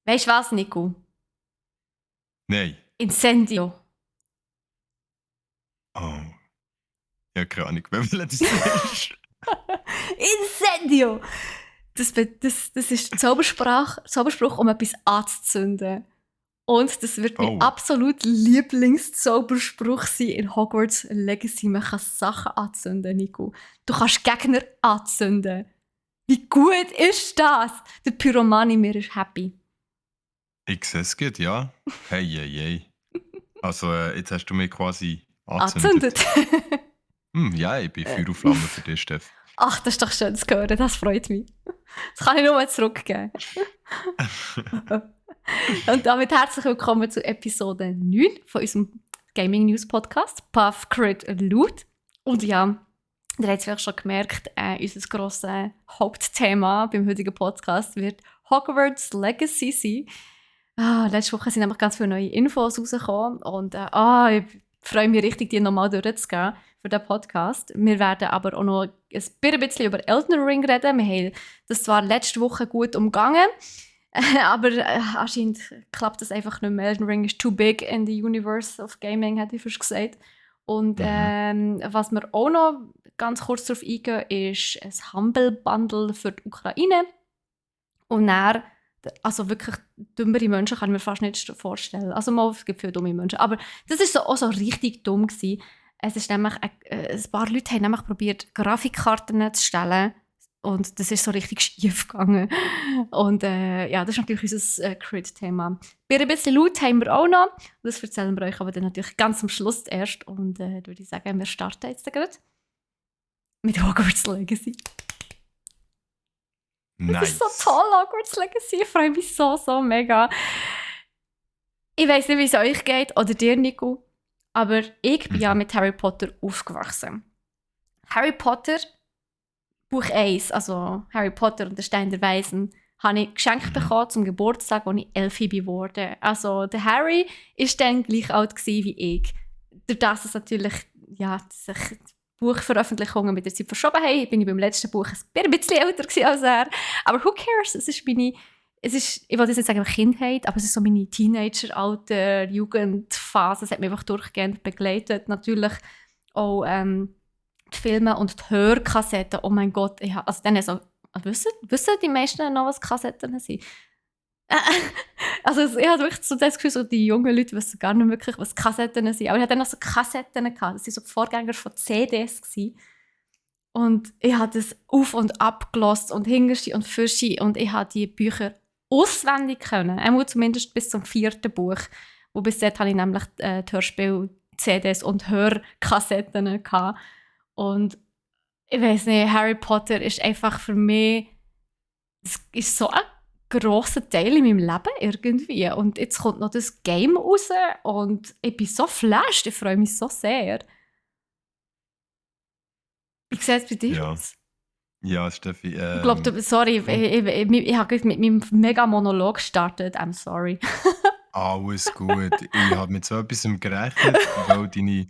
Weißt du was, Nico? Nein. Incendio. Oh. Ja, keine Ahnung, wer will das ist. Incendio! Das ist der Zauberspruch, um etwas anzuzünden. Und das wird mein Oh. absolut Lieblingszauberspruch sein in Hogwarts Legacy. Man kann Sachen anzünden, Nico. Du kannst Gegner anzünden. Wie gut ist das? Der Pyroman in mir ist happy. Ich sehe es gut, ja. Hey, hey, hey. Also, jetzt hast du mich quasi Anzündet. angezündet. Ja, ich bin Feuer und Flamme für dich, Steff. Ach, das ist doch schön zu hören. Das freut mich. Das kann ich nur zurückgeben. Und damit herzlich willkommen zu Episode 9 von unserem Gaming News Podcast, Puff, Crit, Loot. Und ja, ihr habt es vielleicht schon gemerkt, unser grosses Hauptthema beim heutigen Podcast wird Hogwarts Legacy sein. Letzte Woche sind nämlich ganz viele neue Infos rausgekommen und ich freue mich richtig, die nochmal durchzugehen für den Podcast. Wir werden aber auch noch ein bisschen über Elden Ring reden. Wir haben das zwar letzte Woche gut umgangen, aber anscheinend klappt das einfach nicht mehr. Elden Ring ist too big in the universe of gaming, hätte ich fast gesagt. Und was wir auch noch ganz kurz darauf eingehen, ist ein Humble Bundle für die Ukraine. Und dann, also wirklich dümmere Menschen kann ich mir fast nicht vorstellen. Also mal, es gibt viele dumme Menschen. Aber das war auch so richtig dumm gewesen. Es ist nämlich, ein paar Leute haben nämlich probiert, Grafikkarten zu stellen. Und das ist so richtig schief gegangen. Und ja, das ist natürlich unser Crit-Thema. Bei ein bisschen Loot haben wir auch noch. Das erzählen wir euch aber dann natürlich ganz am Schluss erst. Und würde ich sagen, wir starten jetzt gerade mit Hogwarts Legacy. Nice. Das ist so toll, Hogwarts Legacy. Ich freue mich so mega. Ich weiss nicht, wie es euch geht oder dir, Nico. Aber ich bin ja mit Harry Potter aufgewachsen. Harry Potter, Buch 1, also Harry Potter und der Stein der Weisen, habe ich geschenkt bekommen zum Geburtstag, als ich 11 wurde. Also der Harry war dann gleich alt wie ich. Durch das es natürlich sich die Buchveröffentlichungen mit der Zeit verschoben haben, bin ich beim letzten Buch ein bisschen älter als er. Aber who cares? Ich wollte jetzt nicht sagen Kindheit, aber es ist so meine Teenager-Alter, Jugendphase. Es hat mich einfach durchgehend begleitet. Natürlich auch die Filme und die Hörkassetten. Oh mein Gott, wissen die meisten noch, was Kassetten sind? Also ich habe wirklich so das Gefühl, so die jungen Leute wissen gar nicht wirklich, was Kassetten sind. Aber ich hatte dann noch so Kassetten gehabt. Das waren so die Vorgänger von CDs gewesen. Und ich habe das auf und ab gehört und hingerschi und fürschi und ich habe die Bücher auswendig können. Einmal zumindest bis zum 4. Buch. Wo bis dahin hatte ich nämlich die Hörspiel-CDs und Hörkassetten gehabt. Und ich weiss nicht, Harry Potter ist einfach für mich, es ist so ein grosser Teil in meinem Leben irgendwie. Und jetzt kommt noch das Game raus und ich bin so flashed, ich freue mich so sehr. Wie sieht es bei dir aus? Ja, Steffi. Ich glaube, sorry, ich habe mit meinem Mega-Monolog gestartet. I'm sorry. Alles gut. Ich habe mit so etwas gerechnet, weil deine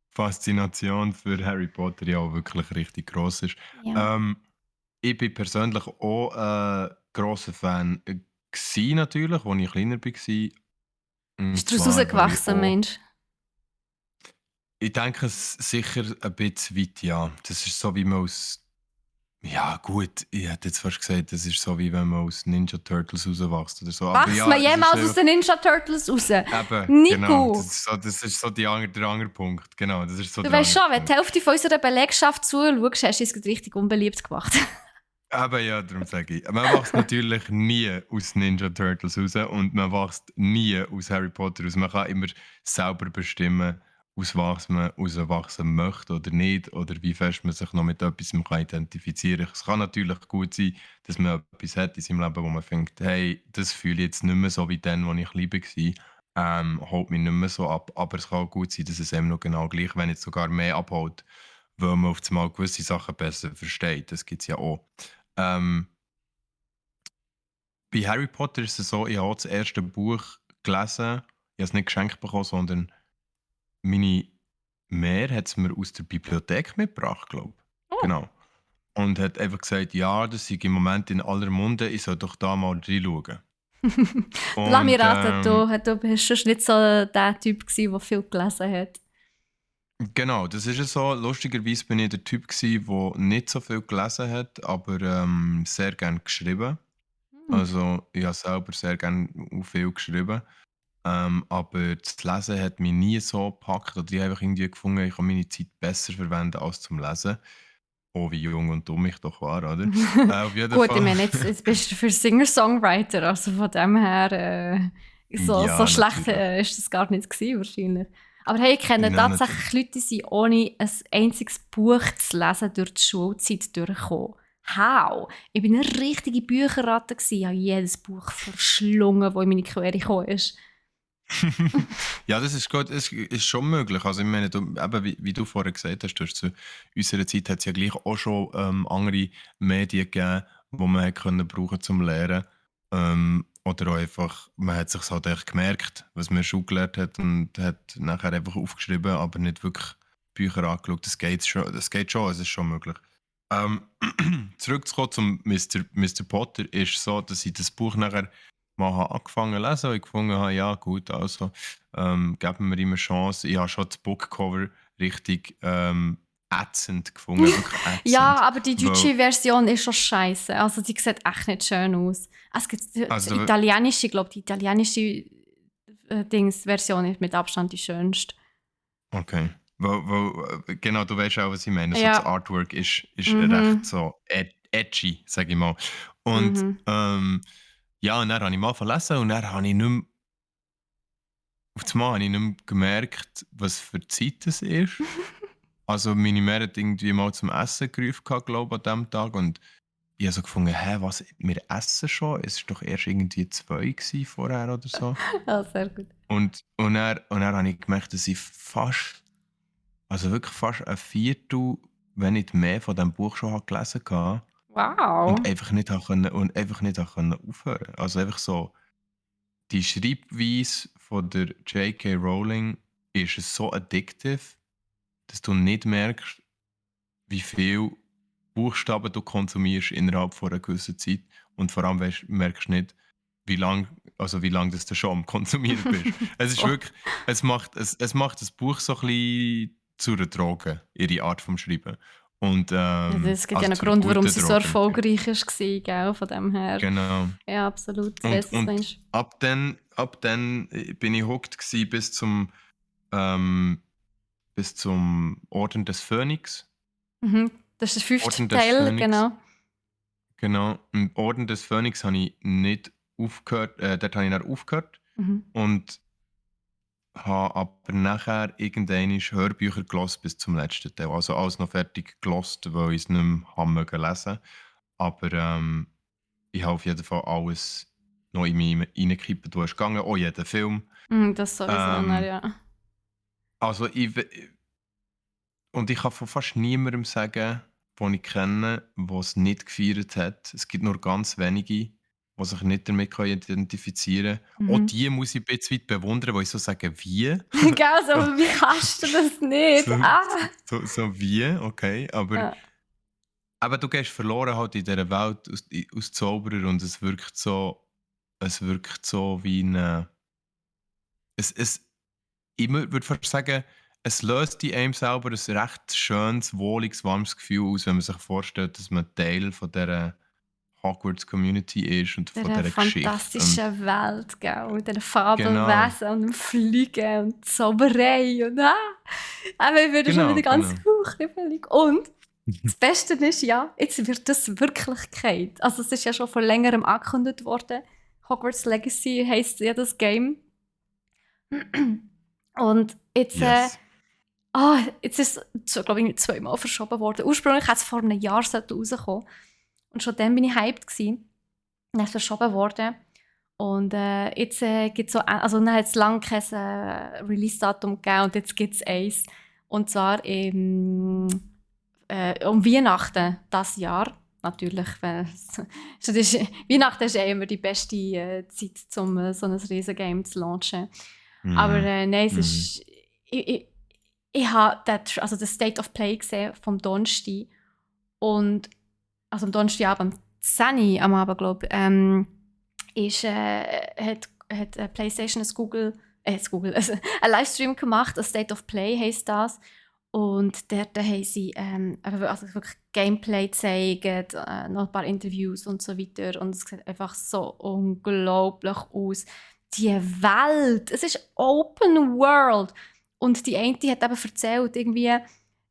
Faszination für Harry Potter ja auch wirklich richtig gross ist. Ja. Ich bin persönlich auch ein grosser Fan gsi natürlich, als ich kleiner war. Und Bist du daraus zwar, weil ich rausgewachsen, auch Mensch? ich denke es sicher ein bisschen weit, ja. Das ist so, wie man aus ja gut, ich hätte jetzt fast gesagt, das ist so, wie wenn man aus Ninja Turtles rauswächst oder so. Aber Wachst ja, man es ist jemals aus den Ninja Turtles raus? eben, genau, Nico! das ist so der andere Punkt. Genau, das ist so Du der weißt andere schon, wenn du die Punkt. Hälfte von unserer Belegschaft zuschaust, hast du es richtig unbeliebt gemacht. Eben ja, darum sage ich. Man wächst natürlich nie aus Ninja Turtles raus und man wächst nie aus Harry Potter raus. Man kann immer selber bestimmen, aus was man rauswachsen möchte oder nicht, oder wie fest man sich noch mit etwas kann identifizieren kann. Es kann natürlich gut sein, dass man etwas hat in seinem Leben, wo man denkt, hey, das fühle ich jetzt nicht mehr so wie dann, als ich klein war. Holt mich nicht mehr so ab. Aber es kann auch gut sein, dass es eben noch genau gleich, wenn nicht sogar mehr abholt, weil man auf einmal gewisse Sachen besser versteht. Das gibt es ja auch. Ähm, Bei Harry Potter ist es so, ich habe auch das erste Buch gelesen. Ich habe es nicht geschenkt bekommen, sondern meine Mär hat es mir aus der Bibliothek mitgebracht, glaube ich. Oh. Genau. Und hat einfach gesagt, ja, das sei im Moment in aller Munde, ich soll doch da mal reinschauen. Lass mich Und raten, du bist schon nicht so der Typ gewesen, der viel gelesen hat. genau, das ist ja so. Lustigerweise bin ich der Typ gsi, der nicht so viel gelesen hat, aber sehr gerne geschrieben. Hm. Also ich habe selber sehr gerne auch viel geschrieben. Aber das Lesen hat mich nie so gepackt oder ich habe einfach irgendwie gefunden, ich kann meine Zeit besser verwenden als zum Lesen. Oh, wie jung und dumm ich doch war, oder? Auf jeden Gut, ich Fall. meine, jetzt bist du für Singer-Songwriter, also von dem her, so Ja, schlecht natürlich. ist das gar nicht gewesen, wahrscheinlich. Aber hey, ich kenne Nein, natürlich. tatsächlich Leute, die sind ohne ein einziges Buch zu lesen durch die Schulzeit durchgekommen. How? Ich war eine richtige Bücherratte, ich habe jedes Buch verschlungen, das in meine Quere gekommen ist. Ja, das ist gut, es ist schon möglich. Also ich meine, eben, wie du vorher gesagt hast, zu unserer Zeit hat es ja gleich auch schon andere Medien gegeben, die man hat können brauchen zum Lernen. Oder auch einfach, man hat sich halt echt gemerkt, was man schon gelernt hat und hat nachher einfach aufgeschrieben, aber nicht wirklich Bücher angeschaut. Das geht schon, es ist schon möglich. Ähm, zurückzukommen zum Mr. Potter ist so, dass ich das Buch nachher mal habe angefangen zu lesen und ich gefunden habe, ja gut, also geben wir ihm eine Chance. Ich habe schon das Bookcover richtig ätzend gefunden, wirklich Ja, ätzend. aber die Weil, deutsche Version ist schon scheiße. Also die sieht echt nicht schön aus. Es gibt die also, italienische, glaube die italienische Version ist mit Abstand die schönste. okay. Genau, du weißt auch, was ich meine. So, das Ja. Artwork ist recht Mhm. so edgy, sage ich mal. Und Mhm. ja, und dann habe ich mal verlesen und dann habe ich nicht mehr, auf einmal habe ich nicht mehr gemerkt, was für Zeit es ist. Also meine Mär hat irgendwie mal zum Essen gerufen, glaube ich, an diesem Tag. Und ich habe so gefunden, hä, was, wir essen schon? Es war doch erst irgendwie 2 gewesen vorher oder so. Ja, sehr gut. Und dann habe ich gemerkt, dass ich fast, also wirklich fast ein Viertel, wenn nicht mehr, von diesem Buch schon habe gelesen hatte. Und Wow. einfach nicht habe können, und einfach nicht habe können aufhören. Also einfach so, die Schreibweise von der J.K. Rowling ist so addictive, dass du nicht merkst, wie viel Buchstaben du konsumierst innerhalb von einer gewissen Zeit und vor allem merkst du nicht, wie lang das du schon am Konsumieren bist. Es ist Voll. wirklich, es macht das Buch so ein bisschen zu einer Droge, ihre Art vom Schreiben. Und Ja, das gibt ja also einen zu einer Grund, warum guten sie so Droge natürlich. erfolgreich war, gell? Von dem her. Genau. Ja, absolut. Ich Und, weiss, was du und meinst. ab dann bin ich hooked gsi ähm, bis zum Orden des Phönix. Mhm. Das ist der fünfte Orden des Teil, Phönix. genau. Genau, im Orden des Phönix habe ich nicht aufgehört, dort habe ich dann aufgehört Mhm. und habe aber nachher irgendwann Hörbücher gehört bis zum letzten Teil. Also alles noch fertig gehört, weil ich es nicht mehr haben mögen lesen. Aber ich habe auf jeden Fall alles noch in mich reingekippen. Du hast gegangen, oh, jeden Film. Mhm, das sowieso, na Ähm, ja. also und ich kann von fast niemandem sagen, den ich kenne, der es nicht gefeiert hat. Es gibt nur ganz wenige, die sich nicht damit identifizieren können. Auch Mhm. die muss ich ein bisschen weit bewundern, wo ich so sage, wie? Gell, so, so, wie kannst du das nicht? so, Ah! so wie, okay. Ja. Aber du gehst verloren halt in dieser Welt aus Zauberer und es wirkt so wie eine. Ich würde fast sagen, es löst in einem selber ein recht schönes, wohliges, warmes Gefühl aus, wenn man sich vorstellt, dass man Teil von dieser Hogwarts-Community ist und von Dieser dieser Geschichte. Und fantastischen Welt, gell? Mit den genau, Fabelwesen und dem Fliegen und Zauberei und Aber ich werde schon wieder genau, ganz genau. kribbelig. Und das Beste ist, ja, jetzt wird das Wirklichkeit. Also es ist ja schon vor längerem angekündigt worden. Hogwarts Legacy heisst ja das Game. Und jetzt, Yes. jetzt ist es, glaube ich, zweimal verschoben worden. Ursprünglich hätte es vor einem Jahr rauskommen. Und schon dann bin ich hyped gewesen. Dann ist es verschoben worden. Und jetzt gibt es so, also dann hat es lange kein Release-Datum gegeben und jetzt gibt es eins. Und zwar um Weihnachten das Jahr. Natürlich, weil Weihnachten ist ja immer die beste Zeit, um so ein Riesengame zu launchen. Aber Mhm. nein, es Mhm. ist. Ich habe also das State of Play gesehen vom Donnerstag. Und also am Donnerstagabend, 10 Uhr am Abend, glaube ich. ist, hat PlayStation ein Livestream gemacht, ein State of Play heisst das. Und dort haben sie also wirklich Gameplay gezeigt, noch ein paar Interviews und so weiter. Und es sieht einfach so unglaublich aus. Die Welt, es ist Open World. Und die eine hat eben erzählt, irgendwie,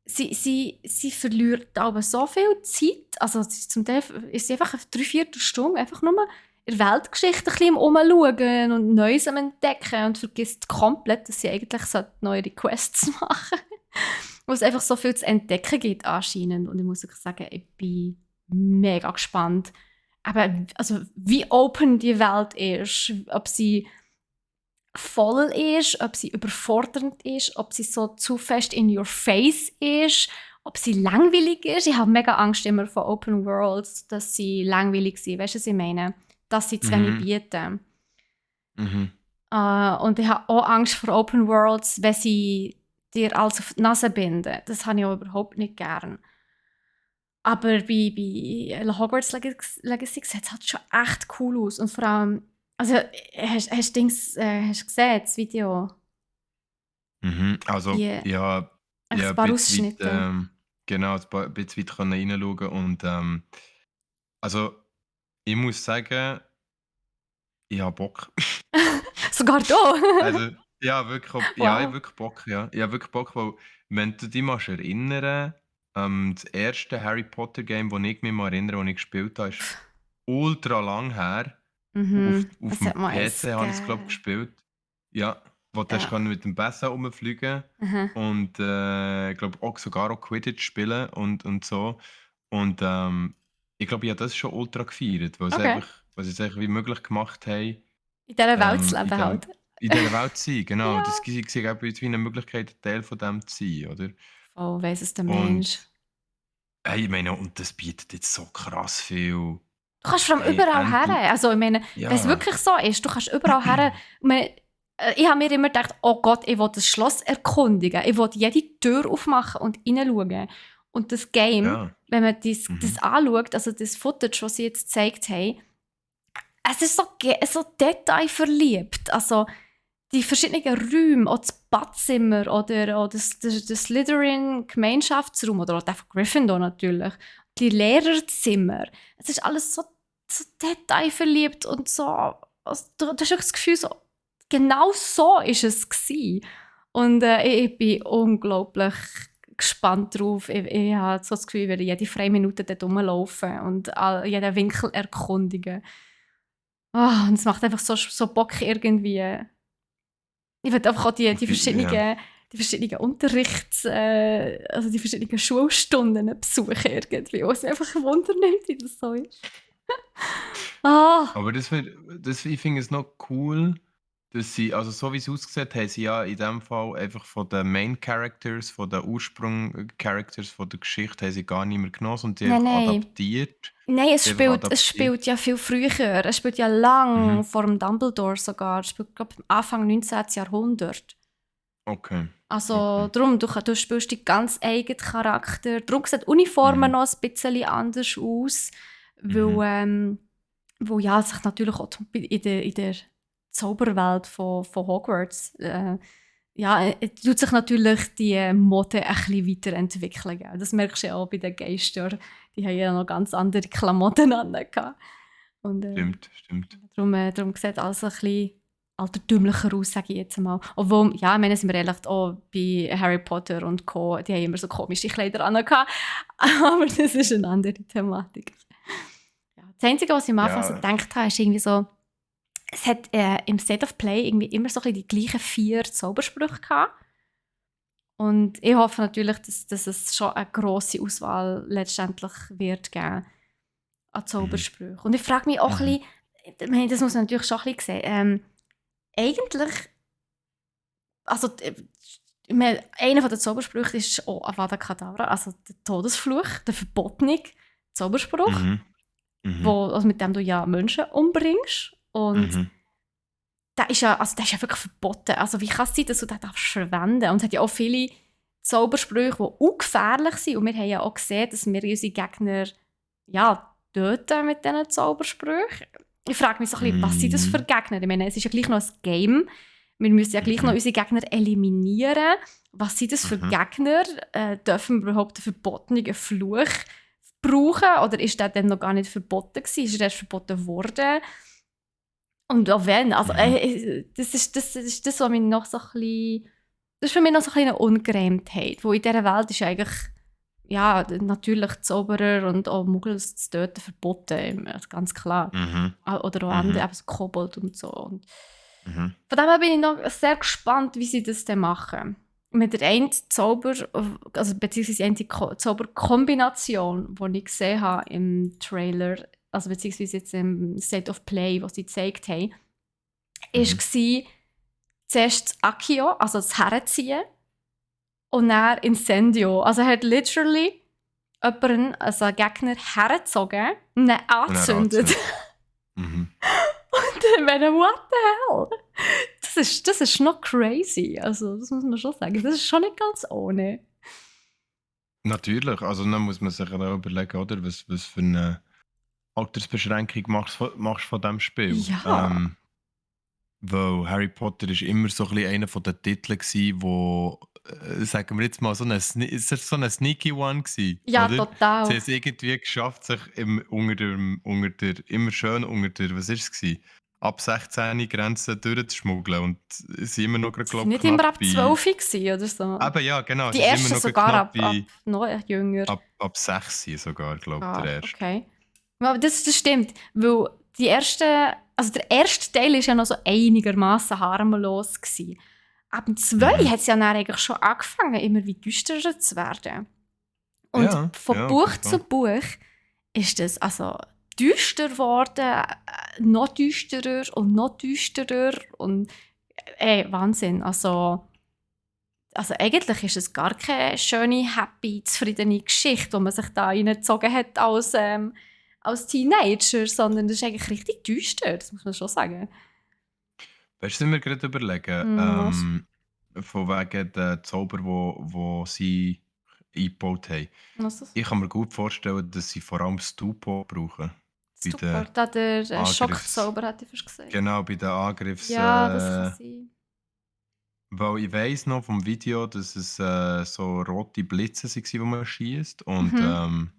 sie verliert aber so viel Zeit. Also zum Teil ist sie einfach 3/4 Stunde einfach nur in der Weltgeschichte ein bisschen umschauen und Neues am Entdecken und vergisst komplett, dass sie eigentlich neue Quests machen sollte. Wo es einfach so viel zu entdecken gibt anscheinend. Und ich muss wirklich sagen, ich bin mega gespannt. Aber also, wie open die Welt ist, ob sie voll ist, ob sie überfordernd ist, ob sie so zu fest in your face ist, ob sie langweilig ist. Ich habe mega Angst immer vor Open Worlds, dass sie langweilig sind. Weißt du, was ich meine? Dass sie zu wenig bieten. Und ich habe auch Angst vor Open Worlds, wenn sie dir alles auf die Nase binden. Das habe ich auch überhaupt nicht gern. Aber bei Hogwarts Legacy sieht es halt schon echt cool aus. Und vor allem, also hast du gesehen, das Video? Also, Die, ja, ein paar Ausschnitte. Genau, ein bisschen weit reinschauen. Und also, ich muss sagen, ich habe Bock. Sogar da? Also, ja, wirklich, ich habe wirklich Bock, ja. Ich habe wirklich Bock, weil, wenn du dich mal erinnern, das erste Harry Potter Game, das ich mich mal erinnere, das ich gespielt habe, ist ultra lang her. Auf Es dem hat mal eins PC habe ich es, glaube ich, gegeben. gespielt. Ja, wo du hast Ja. mit dem Besen rumfliegen Aha. und ich glaube auch sogar auch Quidditch spielen und so. Und ich glaube, ich habe das schon ultra gefeiert, weil Okay. was sie es einfach wie möglich gemacht haben, In dieser Welt zu leben in halt. dieser Welt zu sein. Genau, Ja. das war eben jetzt wie eine Möglichkeit, ein Teil von dem zu sein, oder? Oh, weiss es der Mensch. Und ich meine, und das bietet jetzt so krass viel. Du kannst vor allem Hey, überall her. Also, ich meine, wenn es ja. wirklich so ist, du kannst überall her. Ich habe mir immer gedacht, oh Gott, ich will das Schloss erkundigen. Ich will jede Tür aufmachen und hineinschauen. Und das Game, Ja. wenn man das anschaut, also das Footage, das sie jetzt gezeigt haben, es ist so detailverliebt. Also, die verschiedenen Räume, auch das Badzimmer oder das Slytherin-Gemeinschaftsraum oder auch einfach Gryffindor natürlich, die Lehrerzimmer. Es ist alles so detailverliebt und so. Also, du hast auch das Gefühl, so, genau so war es gewesen. Und ich bin unglaublich gespannt drauf. Ich habe so das Gefühl, ich werde jede freie Minute dort rumlaufen und jeden Winkel erkundigen. Und es macht einfach so Bock irgendwie. Ich will einfach auch die verschiedenen also die verschiedenen Schulstunden besuchen irgendwie, wo es mich einfach wundernimmt, wie das so ist. Aber ich finde es noch cool, dass sie, also so wie es aussieht, haben sie ja in dem Fall einfach von den Main Characters, von den Ursprung-Characters von der Geschichte, haben sie gar nicht mehr genommen und die Nein, einfach nein. adaptiert. Nein, es Die einfach spielt ja viel früher. Es spielt ja lang Mhm. vor dem Dumbledore sogar. Es spielt, glaube ich, Anfang 19. Jahrhundert. Okay. Also darum, du spielst den ganz eigenen Charakter. Darum sieht die Uniformen noch ein bisschen anders aus. Weil, ja, sich natürlich auch in der Zauberwelt von Hogwarts tut sich natürlich die Mode ein bisschen weiterentwickeln. Gell? Das merkst du ja auch bei den Geistern. Die haben ja noch ganz andere Klamotten an. Und Stimmt. darum sieht alles ein bisschen altertümlicher aus, sage ich jetzt mal. Obwohl, ja, ich meine, sind wir ehrlich, auch bei Harry Potter und Co., die haben immer so komische Kleider an. Aber das ist eine andere Thematik. Ja, das Einzige, was ich am Anfang so gedacht habe, ist irgendwie so, es hat im State of Play irgendwie immer so ein bisschen die gleichen 4 Zaubersprüche gehabt. Und ich hoffe natürlich, dass es schon eine grosse Auswahl letztendlich wird geben an Zaubersprüchen. Und ich frage mich auch ein bisschen, das muss man natürlich schon ein bisschen sehen, eigentlich, also einer der Zaubersprüche ist auch Avada Kedavra, also der Todesfluch, der verbotene Zauberspruch, also mit dem du ja Menschen umbringst. Und der ist ja wirklich verboten. Also wie kann es sein, dass du den verwenden darfst? Und es hat ja auch viele Zaubersprüche, die auch gefährlich sind. Und wir haben ja auch gesehen, dass wir unsere Gegner töten mit diesen Zaubersprüchen. Ich frage mich so ein bisschen, was sind das für Mhm. Gegner? Ich meine, es ist ja gleich noch ein Game. Wir müssen ja gleich noch Mhm. unsere Gegner eliminieren. Was sind das für Mhm. Gegner? Dürfen wir überhaupt einen verbotenen Fluch brauchen? Oder ist der dann noch gar nicht verboten gewesen? Ist er erst verboten worden? Und auch wenn, also Mhm. das ist das, was mich noch so ein bisschen, das ist für mich noch so ein bisschen eine Ungereimtheit, wo in dieser Welt ist eigentlich, ja, natürlich Zauberer und auch Muggels zu töten verboten, also ganz klar. Mhm. Oder auch andere, Mhm. eben so Kobold und so. Und Mhm. von dem her bin ich noch sehr gespannt, wie sie das dann machen. Mit der einen Zauber, also beziehungsweise eine Zauberkombination, die ich gesehen habe im Trailer, also beziehungsweise jetzt im State of Play, was sie gezeigt haben, Mhm. war zuerst das Accio, also das Herziehen, und dann Incendio. Also er hat literally jemanden, also einen Gegner, hergezogen und dann Und er angezündet. anzündet. Mhm. Und ich meine, what the hell? Das ist noch crazy. Also, das muss man schon sagen. Das ist schon nicht ganz ohne. Natürlich, also dann muss man sich auch überlegen, oder, was für eine Altersbeschränkung machst du von diesem Spiel. Ja. Weil Harry Potter ist immer so ein bisschen einer von den Titeln gsi, wo, sagen wir jetzt mal, es ist so 'ne sneaky one gsi, Ja, oder? Sie total. haben es irgendwie geschafft, sich unter der immer schön unter der, was ist es gsi, ab 16 Grenze durchzuschmuggeln und sind immer noch grad, Sie waren glaube nicht immer knapp ab bei 12 gewesen oder so. eben ja, genau, Die sie sind immer ersten noch grad sogar knapp ab bei noch jünger. ab 6 sogar, glaube ich, Gar, der erste. okay. Aber das stimmt, weil die erste, also der erste Teil ist ja noch so einigermaßen harmlos gewesen. Ab dem 2 Mhm. hat es ja dann eigentlich schon angefangen, immer wie düsterer zu werden. Und Ja, von ja, auf Buch jeden zu Fall. Buch ist es also düster geworden, noch düsterer und noch düsterer und Wahnsinn. Also eigentlich ist es gar keine schöne, happy, zufriedene Geschichte, die man sich da reingezogen hat als Teenager, sondern das ist eigentlich richtig düster, das muss man schon sagen. Weißt du, was wir gerade überlegen, Was? von wegen der Zauber, wo sie eingebaut haben. Was ist das? Ich kann mir gut vorstellen, dass sie vor allem Stupor brauchen. Bei Super. den Da der Angriffs... Schockzauber, hätte ich fast gesagt. Genau, bei den Angriffs... Ja, das kann sein. weil ich weiss noch vom Video, dass es so rote Blitze waren, die man schießt. Mhm.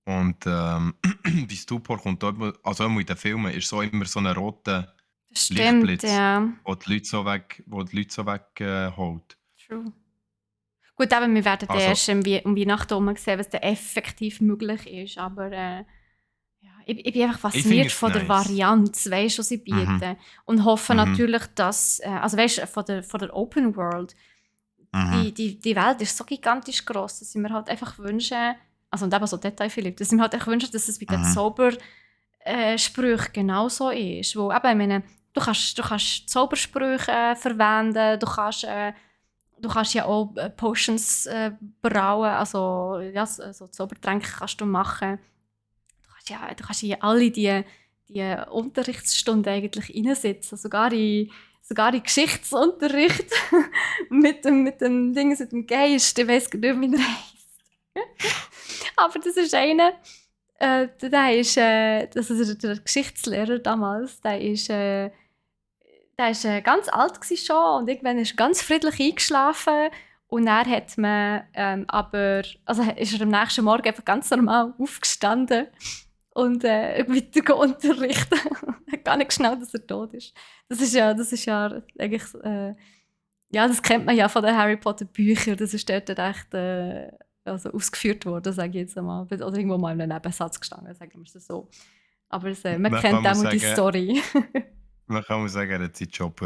Und bei Stupor kommt dort, also auch in den Filmen, ist so immer so ein roter Das stimmt, Lichtblitz, ja. wo die Leute so wegholt. True. Gut, aber wir werden dann Also, erst um Weihnachten herum sehen, was dann effektiv möglich ist. Aber ja, ich bin einfach ich finde fasziniert es von der nice. Varianz, weißt du, was sie Mhm. bieten. Und hoffe Mhm. natürlich, dass, also weißt du, von der Open World, Mhm. die Welt ist so gigantisch groß, dass ich mir halt einfach wünsche, also und eben so detailverliebt, dass ich mir halt echt wünsche, dass es mit den Mhm. Zaubersprüchen genauso ist. Wo eben, ich meine, du kannst Zaubersprüche verwenden, du kannst ja auch Potions brauen, also ja, so Zaubertränke kannst du machen. Du kannst in alle die Unterrichtsstunden eigentlich reinsitzen, sogar in Geschichtsunterricht mit dem Ding, mit dem Geist, ich weiss gar nicht, wie er heisst. Aber das ist einer, das ist der Geschichtslehrer damals, der ist ganz alt gsi schon und irgendwann ist er ganz friedlich eingeschlafen und dann hat man also ist er am nächsten Morgen einfach ganz normal aufgestanden und weiter unterrichten. Hat gar nicht geschnallt, dass er tot ist. Das ist ja eigentlich, ja, das kennt man ja von den Harry Potter Büchern. Das ist dort echt also ausgeführt worden, sage ich jetzt einmal. Oder irgendwo mal in einem Nebensatz gestanden, sagen wir es so. Aber man Man kann kennt mal auch mal die sagen, Story. er hat seinen Job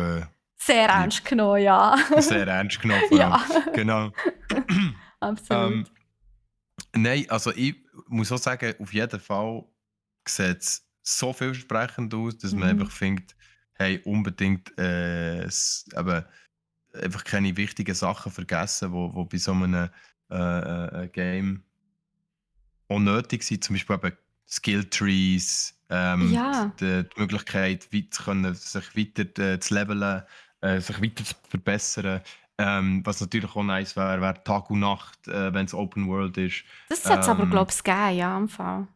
Sehr lieb, ernst genommen, ja. sehr ernst genommen vor allem. Ja, Genau. absolut. ähm, nein, also ich muss auch sagen, auf jeden Fall sieht es so vielversprechend aus, dass man einfach Mhm. findet, hey, unbedingt eben, einfach keine wichtigen Sachen vergessen, wo bei so einem Game auch nötig sind. Zum Beispiel eben Skilltrees, Ja, die Möglichkeit, sich weiter zu leveln, sich weiter zu verbessern. Was natürlich auch nice wäre Tag und Nacht, wenn es Open World ist. das sollte es aber, Ähm, glaube ich, geben, ja, im Fall.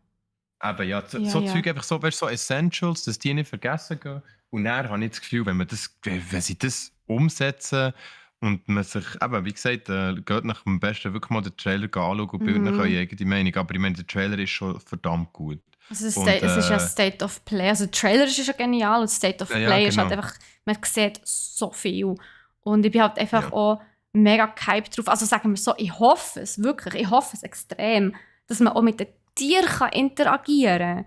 eben, ja, so, Ja, so ja. Zeug einfach so, weißt, so Essentials, dass die nicht vergessen gehen. Und dann habe ich das Gefühl, wenn sie das umsetzen und man sich, eben, wie gesagt, geht nach dem besten wirklich mal den Trailer anschauen und bildet nach eure Mhm. eigene Meinung. Aber ich meine, der Trailer ist schon verdammt gut. Also Und Es ist ja State of Play. Also der Trailer ist ja genial und State of ja, Play ist halt genau. einfach, man sieht so viel. Und ich bin halt einfach Ja. auch mega gehypt drauf. Also sagen wir so, ich hoffe es wirklich, ich hoffe es extrem, dass man auch mit den Tieren kann interagieren kann.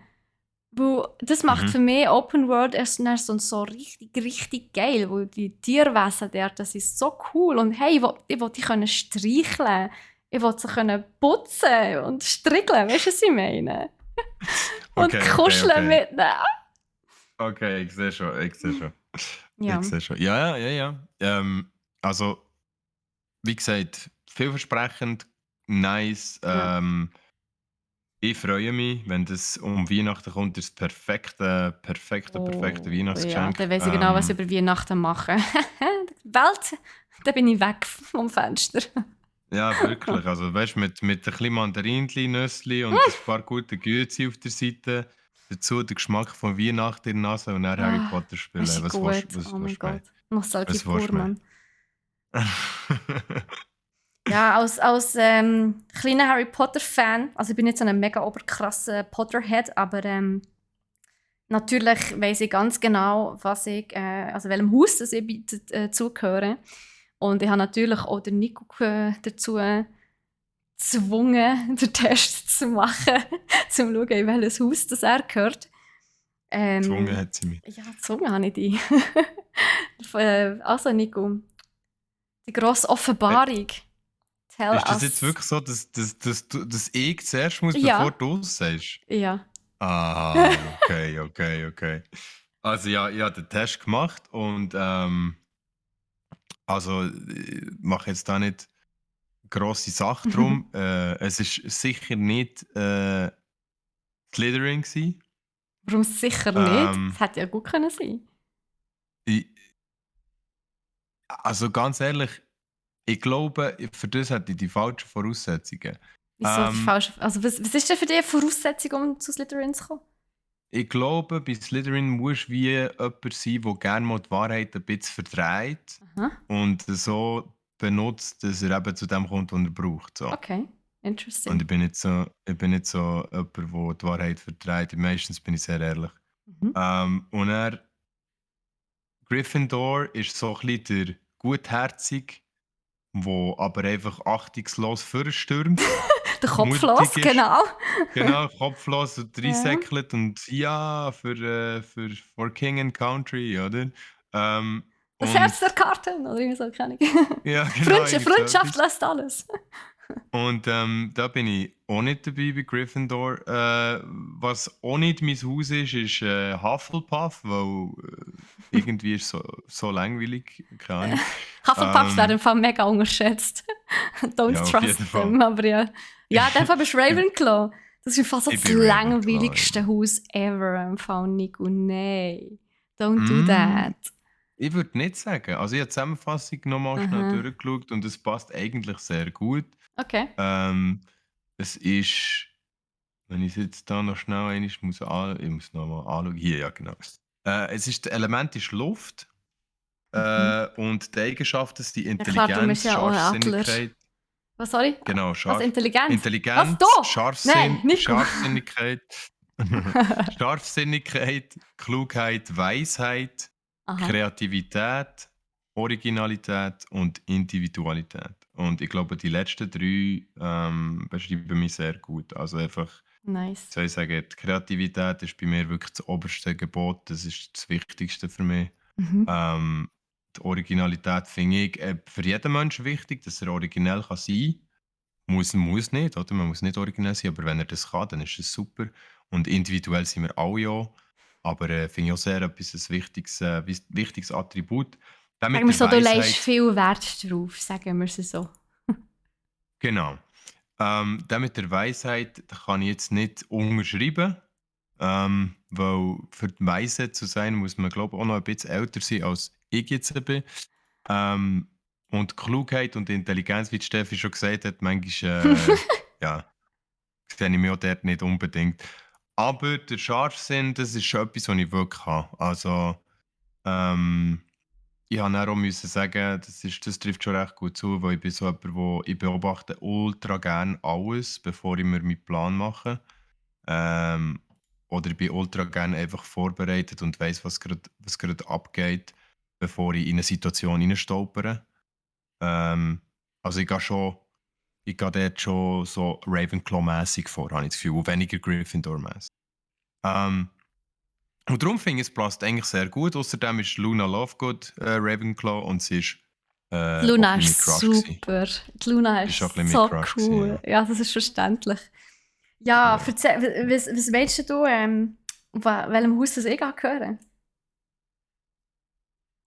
Weil das macht Mhm. für mich Open World erst dann so richtig, richtig geil. Weil die Tierwesen dort, das ist so cool. Und hey, ich will die können streicheln. Ich will sie können putzen und strickeln. Weißt du, was ich meine? Und Okay, okay, kuscheln okay. mit ihnen. Okay, ich sehe schon, ich sehe schon. Ich Ja, sehe schon. Ja, ja, ja, ja. Also, wie gesagt, vielversprechend, nice. ja. Ich freue mich, wenn das um Weihnachten kommt, das perfekte Oh, ja, Weihnachtsgeschenk. dann weiß ich genau, was ich über Weihnachten mache. Welt, da bin ich weg vom Fenster. Ja, wirklich. Also, weißt du, mit ein bisschen Mandarinli, Nüssli und ein paar guten Güezi auf der Seite. Dazu der Geschmack von Weihnachten in der Nase und dann Harry Ah, Potter das spielen. ist gut. Was Oh mein willst du mehr? Gott. Nostalgie Was willst pur, du mehr? Mann. Ja, als kleiner Harry Potter-Fan, also ich bin nicht so ein mega oberkrasser Potterhead, aber natürlich weiß ich ganz genau, also welchem Haus das ich zugehöre. Und ich habe natürlich auch den Nico dazu gezwungen, den Test zu machen, um zu schauen, in welches Haus das er gehört. Gezwungen Ähm, hat sie mich. ja, gezwungen habe ich dich. Also Nico, die grosse Äh, Offenbarung. Tell Ist das jetzt us. wirklich so, dass ich zuerst muss, bevor Ja, du es sagst? ja. Ah, okay, okay, okay. Also ja, ich habe den Test gemacht und also mache jetzt da nicht grosse Sache drum. Es ist sicher nicht Slytherin gsi. Warum sicher nicht? Das Ähm, hätte ja gut können sein. ich, also ganz ehrlich, ich glaube, für das hätte ich die falschen Voraussetzungen. Wieso die Ähm, falsche. Also, was ist denn für dich eine Voraussetzung, um zu Slytherin zu kommen? Ich glaube, bei Slytherin musst du wie jemand sein, der gerne mal die Wahrheit ein bisschen verdreht Aha. und so benutzt, dass er eben zu dem kommt, was er braucht. So. Okay. Und Interesting. ich bin nicht so jemand, der die Wahrheit verdreht. Meistens bin ich sehr ehrlich. Mhm. Und er, Gryffindor ist so ein bisschen der Gutherzige, der aber einfach achtungslos vorstürmt, Der mutig Kopflos, ist, genau. genau, kopflos und Ja. reinsäckelt und ja, für for King and Country, oder? Ähm, Das Herz und der Karten, oder irgendwie so, keine Ahnung. ja, genau, irgend so Freundschaft etwas. lässt alles. Und da bin ich auch nicht dabei bei Gryffindor. Was auch nicht mein Haus ist Hufflepuff, weil irgendwie ist so langweilig, keine Ahnung. Hufflepuff wird Ähm, im Fall mega unterschätzt. Don't ja, auf jeden trust Fall. them, aber ja. Ja, in dem Fall bist du ich, Ravenclaw. Das ist fast so ich das bin Ravenclaw. langweiligste Haus ever, im Fall Nico. Nein. Don't do Mm, that. Ich würde nicht sagen. Also ich habe die Zusammenfassung nochmal schnell Aha. durchgeschaut und es passt eigentlich sehr gut. Okay. Ähm, Es ist, wenn ich es jetzt da noch schnell ich muss nochmal anschauen. Hier, ja genau. Es ist, das Element ist Luft Mhm. und die Eigenschaften sind Ja klar, du bist Intelligenz, ja auch ein Adler. Scharfsinnigkeit, Was, sorry? genau, Was, Intelligenz? Was, du? Intelligenz, Nein, Nico. Scharfsinnigkeit, Scharfsinnigkeit, Klugheit, Weisheit, Aha. Kreativität, Originalität und Individualität. Und ich glaube, die letzten drei beschreiben mich sehr gut. Also einfach, Nice. soll ich sagen, die Kreativität ist bei mir wirklich das oberste Gebot. Das ist das Wichtigste für mich. Mhm. Ähm, Die Originalität finde ich für jeden Menschen wichtig, dass er originell kann sein kann. Muss nicht, oder? Man muss nicht originell sein, aber wenn er das kann, dann ist es super. Und individuell sind wir alle ja. Aber finde ich auch sehr etwas ein wichtiges Attribut. Dann Sagen mit wir der so, du legst Weisheit, viel Wert drauf, sagen wir es so. genau. Dann mit der Weisheit kann ich jetzt nicht unterschreiben, weil für die Weise zu sein, muss man glaube ich auch noch ein bisschen älter sein, als ich jetzt bin. Ähm, und Klugheit und Intelligenz, wie die Steffi schon gesagt hat, manchmal ja, sehe ich mich auch dort nicht unbedingt. Aber der Scharfsinn, das ist schon etwas, was ich wirklich habe. Also, ähm, ich habe dann auch müssen sagen, das trifft schon recht gut zu, weil ich bin so jemand, ich beobachte ultra gerne alles, bevor ich mir meinen Plan mache. Ähm, oder ich bin ultra gerne einfach vorbereitet und weiß, was gerade abgeht, bevor ich in eine Situation hineinstolpere. Ähm, also ich gehe dort schon so Ravenclaw-mässig vor, habe ich das Gefühl, und weniger Gryffindor-mässig. Ähm, und darum finde ich, es passt eigentlich sehr gut. Außerdem ist Luna Lovegood Ravenclaw und sie ist Die auch Luna ein bisschen ist mein Crush gewesen. super. Die Luna Ist auch ein ist bisschen mein so Crush cool. gewesen, Ja, das ist verständlich. Ja, ja. erzähl, was meinst du, welchem Haus das ich gehören?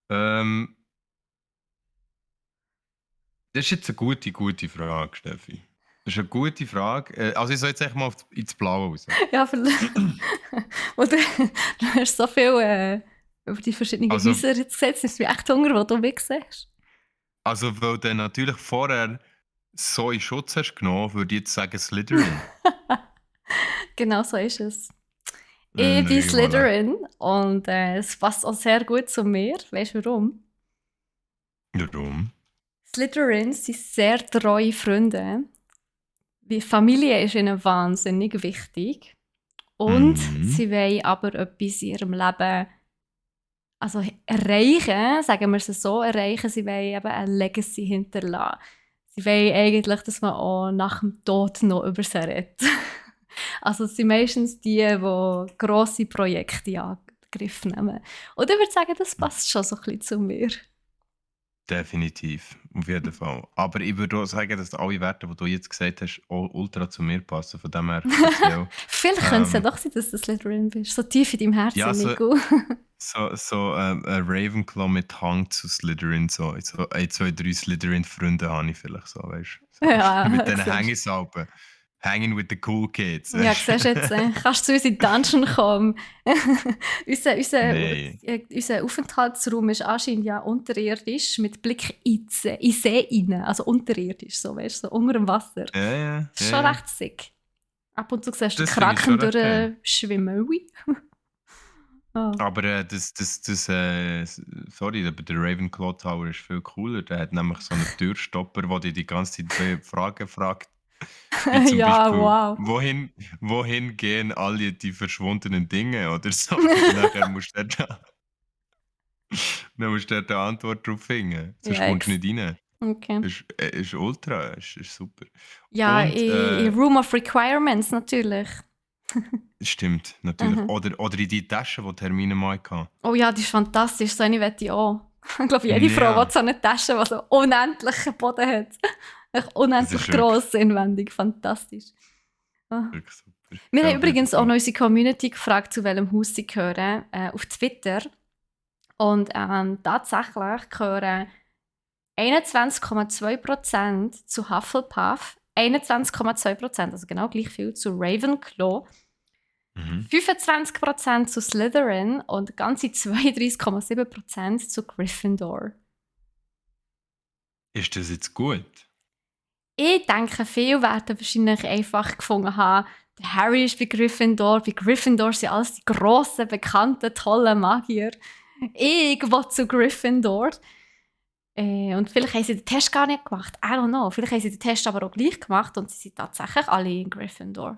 Ähm, das ist jetzt eine gute Frage, Steffi. Das ist eine gute Frage. Also ich soll jetzt echt mal ins Blaue raus. Ja, oder du hast so viel über die verschiedenen Also, Häuser jetzt gesagt, es ist mir echt Hunger, wo du mich siehst. also weil du natürlich vorher so in Schutz hast genommen, würde ich jetzt sagen Slytherin. Genau so ist es. Ich bin Voilà. Slytherin und es passt auch sehr gut zu mir. Weißt du warum? Warum? Slytherins sind sehr treue Freunde. Die Familie ist ihnen wahnsinnig wichtig. Und Mhm. sie wollen aber etwas in ihrem Leben also erreichen, sagen wir es so, erreichen. Sie wollen eben eine Legacy hinterlassen. Sie wollen eigentlich, dass man auch nach dem Tod noch über sie redet. Also es sind meistens die grosse Projekte in Angriff nehmen. Und ich würde sagen, das passt schon so ein bisschen zu mir. Definitiv, auf jeden Fall. Aber ich würde auch sagen, dass alle Werte, die du jetzt gesagt hast, auch ultra zu mir passen. Von dem her speziell. Vielleicht könnte es ja Ähm, doch sein, dass du Slytherin bist. So tief in deinem ja, Herzen, Nico. ein Ravenclaw mit Hang zu Slytherin. So 1, 2, 3 Slytherin-Freunde habe ich vielleicht so, weißt du? So. Mit Ja, diesen siehst Hängesalben. Hanging with the cool kids, du. Ja, weißt siehst du jetzt, du? kannst du zu uns in die Dungeon kommen. Nein. Unser Aufenthaltsraum ist anscheinend ja unterirdisch mit Blick in die See rein. Also unterirdisch, so, weißt du, so unter dem Wasser. Ja. Das ist schon recht sick. Ab und zu siehst du den Das finde ich Kraken schon recht geil. durchschwimmen. Ui. Oh. Aber sorry, aber der Ravenclaw Tower ist viel cooler. Der hat nämlich so einen Türstopper, wo dich die ganze Zeit Fragen fragt. Wie zum Ja, Beispiel, wow. wohin gehen alle die verschwundenen Dinge oder so? Und nachher musst du dann musst du dort eine Antwort drauf finden. Sonst Ja, kommst du nicht rein. okay. Ist ultra, ist super. Ja, Und in Room of Requirements natürlich. stimmt, natürlich. Mhm. Oder in die Tasche, die Hermine mal hatte. Oh ja, die ist fantastisch. So eine möchte ich auch. Ich glaube, jede Frau Ja, will so eine Tasche, die so unendlichen Boden hat. Echt das unendlich ist wirklich, gross inwendig. Fantastisch. Ah. wirklich super. Wir Ja, haben auf jeden übrigens auch Fall. noch unsere Community gefragt, zu welchem Haus sie gehören, auf Twitter. Und tatsächlich gehören 21,2% zu Hufflepuff, 21,2%, also genau gleich viel, zu Ravenclaw, Mhm. 25% zu Slytherin und ganze 32,7% zu Gryffindor. Ist das jetzt gut? Ich denke, viele werden wahrscheinlich einfach gefunden haben, der Harry ist bei Gryffindor. Bei Gryffindor sind alles die grossen, bekannten, tollen Magier. Ich will zu Gryffindor. Und vielleicht haben sie den Test gar nicht gemacht. I don't know. Vielleicht haben sie den Test aber auch gleich gemacht und sie sind tatsächlich alle in Gryffindor.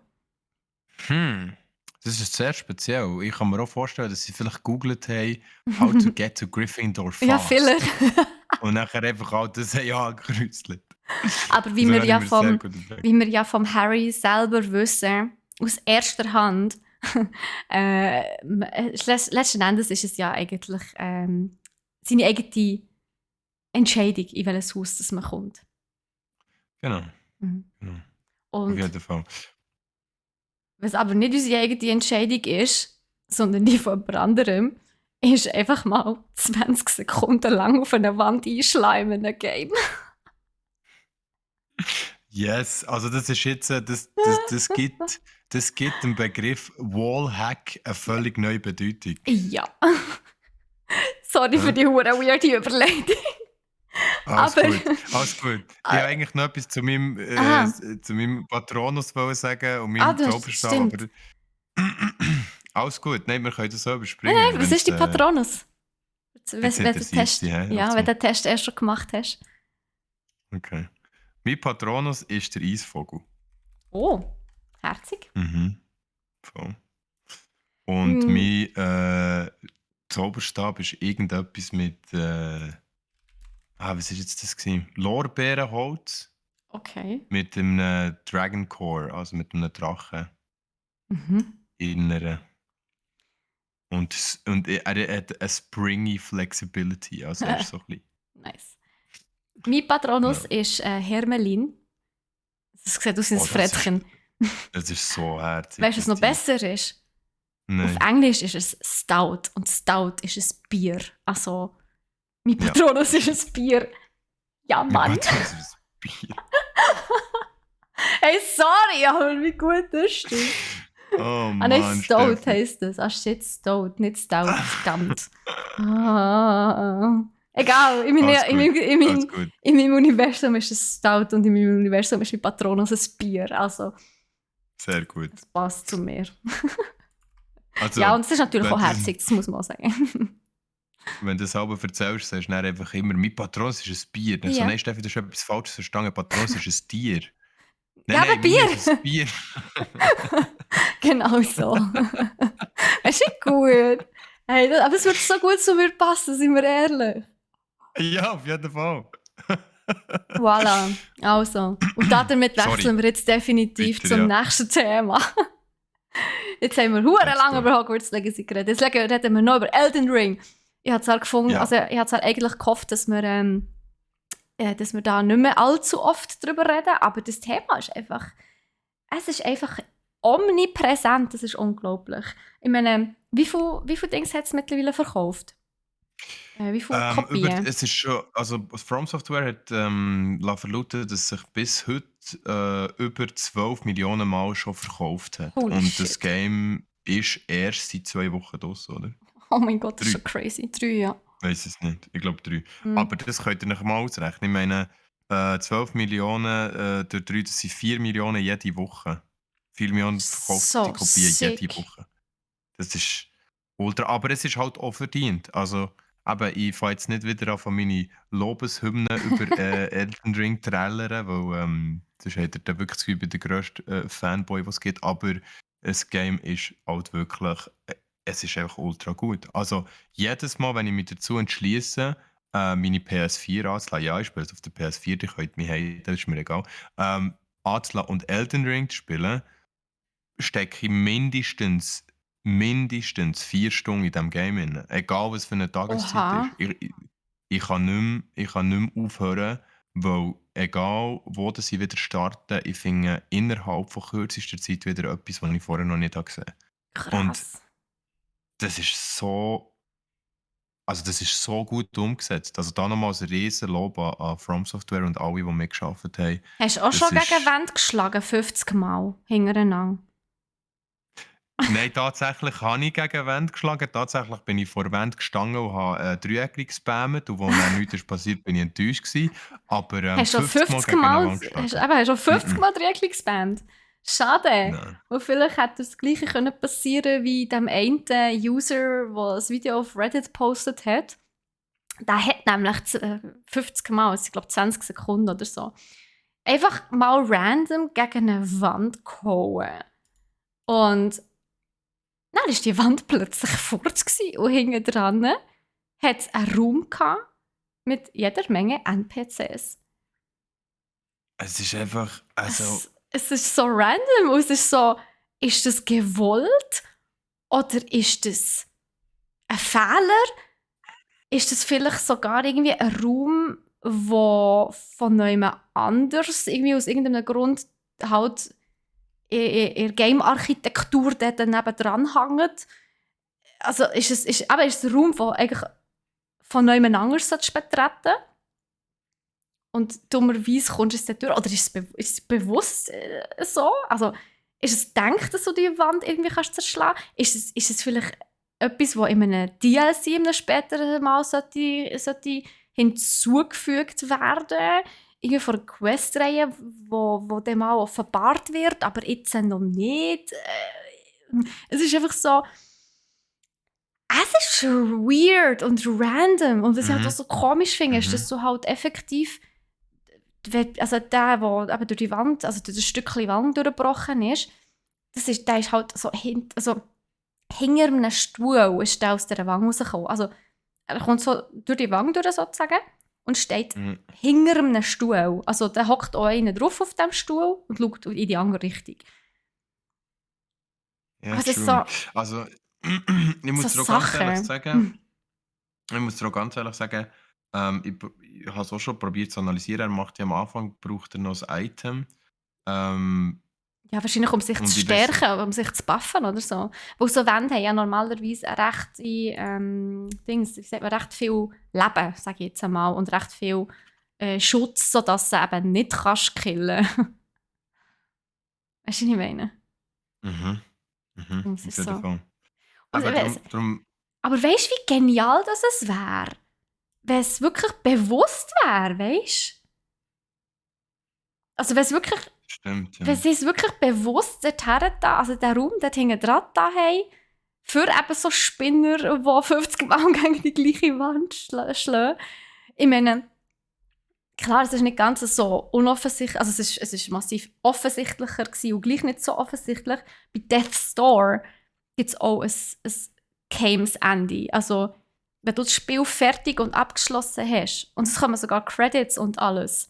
Das ist sehr speziell. Ich kann mir auch vorstellen, dass sie vielleicht gegoogelt haben, how to get to Gryffindor Ja, fast. vielleicht. Und nachher einfach auch das haben angekreuzelt. Aber Das habe ich mir sehr gut überlegt. wie wir ja vom Harry selber wissen, aus erster Hand, letzten Endes ist es ja eigentlich seine eigene Entscheidung, in welches Haus das man kommt. Genau. Mhm. Genau. Auf Und jeden Fall. was aber nicht unsere eigene Entscheidung ist, sondern die von jemand anderem, ist einfach mal 20 Sekunden lang auf einer Wand einschleimen in einem Game. Yes, also das ist jetzt, das gibt dem Begriff Wallhack eine völlig neue Bedeutung. Ja. Sorry für Ja. die hure weirde Überleitung. Alles Aber gut, alles gut. Ich wollte eigentlich noch etwas aha. zu meinem Patronus wollen sagen und Ah, meinem du hast, Zauberstab, stimmt. aber Alles gut, nein, wir können das so überspringen. Was ist die Patronus? Wenn Jetzt du den interessiert Test, sie, hä? ja, wenn du den Test erst schon gemacht hast. Okay. Mein Patronus ist der Eisvogel. Oh, herzig. Mhm. Voll. Und Mm, mein Zauberstab ist irgendetwas mit. Was war jetzt das gewesen? Lorbeerenholz okay. mit einem Dragon Core, also mit einem Drachen Mhm. inneren. Und er hat eine springy Flexibility, also er ist so ein bisschen. Nice. Mein Patronus Ja. ist Hermelin. Das sieht aus wie ein Oh, Frettchen. das ist so herzig. Weißt du, was noch besser ist? Auf Nein. Englisch ist es Stout und Stout ist ein Bier. Also, mein Ja. Patronus ist ein Bier. Ja, Mein Mann. Patronus ist ein Bier. Hey, sorry, aber wie gut ist das? Oh Ah nein, Mann, Stout Steffi. heisst das. Ah shit, Stout, nicht Stout, verdammt. Egal, Alles gut. in meinem Universum ist es Stout und in meinem Universum ist mein Patronus ein Bier. Also, Sehr gut. das passt zu mir. Also, Ja, und es ist natürlich wenn auch du- herzig, das muss man auch sagen. Wenn du das selber erzählst, sagst du dann einfach immer, mein Patronus ist ein Bier. Dann so, Ja. nein, Steffi, du hast etwas Falsches verstanden. Patronus ist ein Tier. Ja, aber Nein, meiner ist ein Bier. Genau so. Es ist gut. Hey, aber es würde so gut zu mir passen, sind wir ehrlich. Ja, auf jeden Fall. Voilà, also. Und damit Sorry. wechseln wir jetzt definitiv Weiter, zum ja. nächsten Thema. Jetzt haben wir hure Let's lange go. über Hogwarts Legacy geredet. Jetzt reden wir noch über Elden Ring. Ich habe zwar gefunden, Ja. also ich habe zwar eigentlich gehofft, dass wir da nicht mehr allzu oft drüber reden, aber das Thema ist einfach, es ist einfach omnipräsent, das ist unglaublich. Ich meine, wie viel Dings hat es mittlerweile verkauft? Wie viele Kopien? Es ist schon, also From Software hat verlauten, dass sich bis heute über 12 Millionen Mal schon verkauft hat. Holy Und shit. das Game ist erst seit 2 Wochen draus, oder? Oh mein Gott, das ist 3. schon crazy. 3, ja. Weiß es nicht. Ich glaube 3. Mhm. Aber das könnt ihr euch mal ausrechnen. Ich meine, 12 Millionen durch 3, das sind 4 Millionen jede Woche. 4 Millionen verkaufte So Kopien jede sick. Woche. Das ist ultra. Aber es ist halt auch verdient. Also, eben, ich fange jetzt nicht wieder an, von meine Lobeshymnen über Elden Ring zu trällern, weil sonst hat er dann wirklich das Gefühl, ich bin der grösste Fanboy, was es gibt. Aber das Game ist halt wirklich, es ist einfach ultra gut. Also, jedes Mal, wenn ich mich dazu entschließe, meine PS4 anzulassen, ja, ich spiele es auf der PS4, die könnt mich haben, das ist mir egal, anzulassen und Elden Ring zu spielen, stecke ich mindestens 4 Stunden in diesem Game rein. Egal, was für eine Tageszeit Oha. ist. Ich kann nicht mehr aufhören, weil egal, wo das ich wieder starte, ich finde innerhalb von kürzester Zeit wieder etwas, was ich vorher noch nicht gesehen habe. Und Krass. das ist so gut umgesetzt. Also da nochmals ein riesen Lob an From Software und alle, die mitgearbeitet haben. Hast du auch Das schon ist- gegen Wände geschlagen, 50 Mal hintereinander? Nein, tatsächlich habe ich gegen Wände geschlagen. Tatsächlich bin ich vor der Wand gestanden und habe Dreieckli gespammt. Und als dann nichts ist passiert, bin ich enttäuscht gewesen. Aber Hast du schon 50 Mal 50 gegen eine Mal, Wand geschlagen. hast schon 50 Mal Dreieckli gespammt? Schade. Nein. Und vielleicht hätte das Gleiche können passieren wie dem einen User, der ein Video auf Reddit gepostet hat. Der hat nämlich 50 Mal, also ich glaube 20 Sekunden oder so, einfach mal random gegen eine Wand gehauen. Und dann war die Wand plötzlich fort und hinten dran hat es einen Raum gehabt mit jeder Menge NPCs. Es ist einfach. Also, Es ist so random und es ist so, ist das gewollt oder ist das ein Fehler? Ist das vielleicht sogar irgendwie ein Raum, wo von jemand anders irgendwie aus irgendeinem Grund halt in Game-Architektur dort nebendran hängt? Also ist es ein Raum, der eigentlich von jemand anders betreten? Und dummerweise kommst du es dort durch. Oder ist es bewusst so? Also, ist es gedacht, dass du die Wand irgendwie kannst zerschlagen kannst? Ist es vielleicht etwas, das in einem DLC in einem späteren Mal sollte hinzugefügt werden? Irgendwie von einer Questreihe, wo dann mal offenbart wird, aber jetzt noch nicht. Es ist einfach so, Es ist weird und random. Und was ich halt auch Mhm. so komisch finde, ist, Mhm. dass du halt effektiv, also der eben durch die Wand, also durch das Stückchen Wand durchgebrochen ist, der ist halt so also hinter einem Stuhl ist der aus dieser Wand rausgekommen. Also er kommt so durch die Wand durch sozusagen und steht Mhm. hinter einem Stuhl. Also da hockt auch einer drauf auf dem Stuhl und schaut in die andere Richtung. Aber Ja, es ist so, true. Also, ich so muss dir auch ganz ehrlich Sachen. sagen, ich habe es auch schon probiert zu analysieren. Er macht ja am Anfang, braucht er noch ein Item. Ähm, Ja, wahrscheinlich um sich und zu ich weiß, stärken, um sich zu buffen oder so. Weil so Wände haben ja normalerweise eine recht, wie sagt man, recht viel Leben, sage ich jetzt einmal, und recht viel Schutz, sodass du eben nicht kannst killen. Weißt du, was ich meine? mhm, Und es auf ist jeden so. Fall. Und, Aber drum, aber weißt du, wie genial das es wäre? Wenn es wirklich bewusst wäre, weißt du? Also stimmt, wenn ja. sie es wirklich bewusst dorthin da, also der Raum dort hinten dran da haben, für eben so Spinner, die 50 Mal gegen die gleiche Wand schlagen. Ich meine, klar, es ist nicht ganz so unoffensichtlich, also es ist massiv offensichtlicher gewesen und gleich nicht so offensichtlich. Bei Death's Door gibt es auch ein geheimes Ende. Also, wenn du das Spiel fertig und abgeschlossen hast, und es kommen sogar Credits und alles,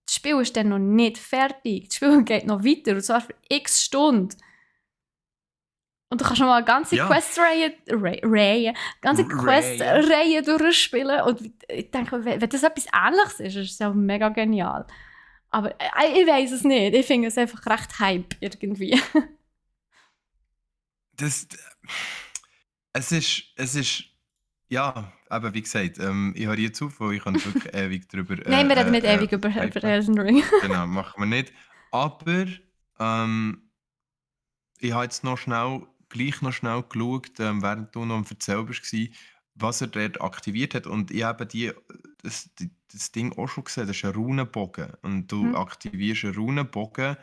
das Spiel ist dann noch nicht fertig. Das Spiel geht noch weiter, und zwar für x Stunden. Und du kannst schon mal eine ganze Ja, Ray. Questreihe durchspielen. Und ich denke, wenn das etwas Ähnliches ist es ja mega genial. Aber ich weiß es nicht. Ich finde es einfach recht Hype irgendwie. Das, es ist, ja, aber wie gesagt, ich höre hier zu, weil ich könnte wirklich ewig darüber Nein, wir reden nicht ewig über hypen. Elden Ring. Genau, machen wir nicht. Aber ich habe jetzt gleich noch schnell geschaut, während du noch am Erzählen warst, was er dort aktiviert hat. Und ich habe das Ding auch schon gesehen, das ist ein Runenbogen. Und du Mhm. aktivierst einen Runenbogen,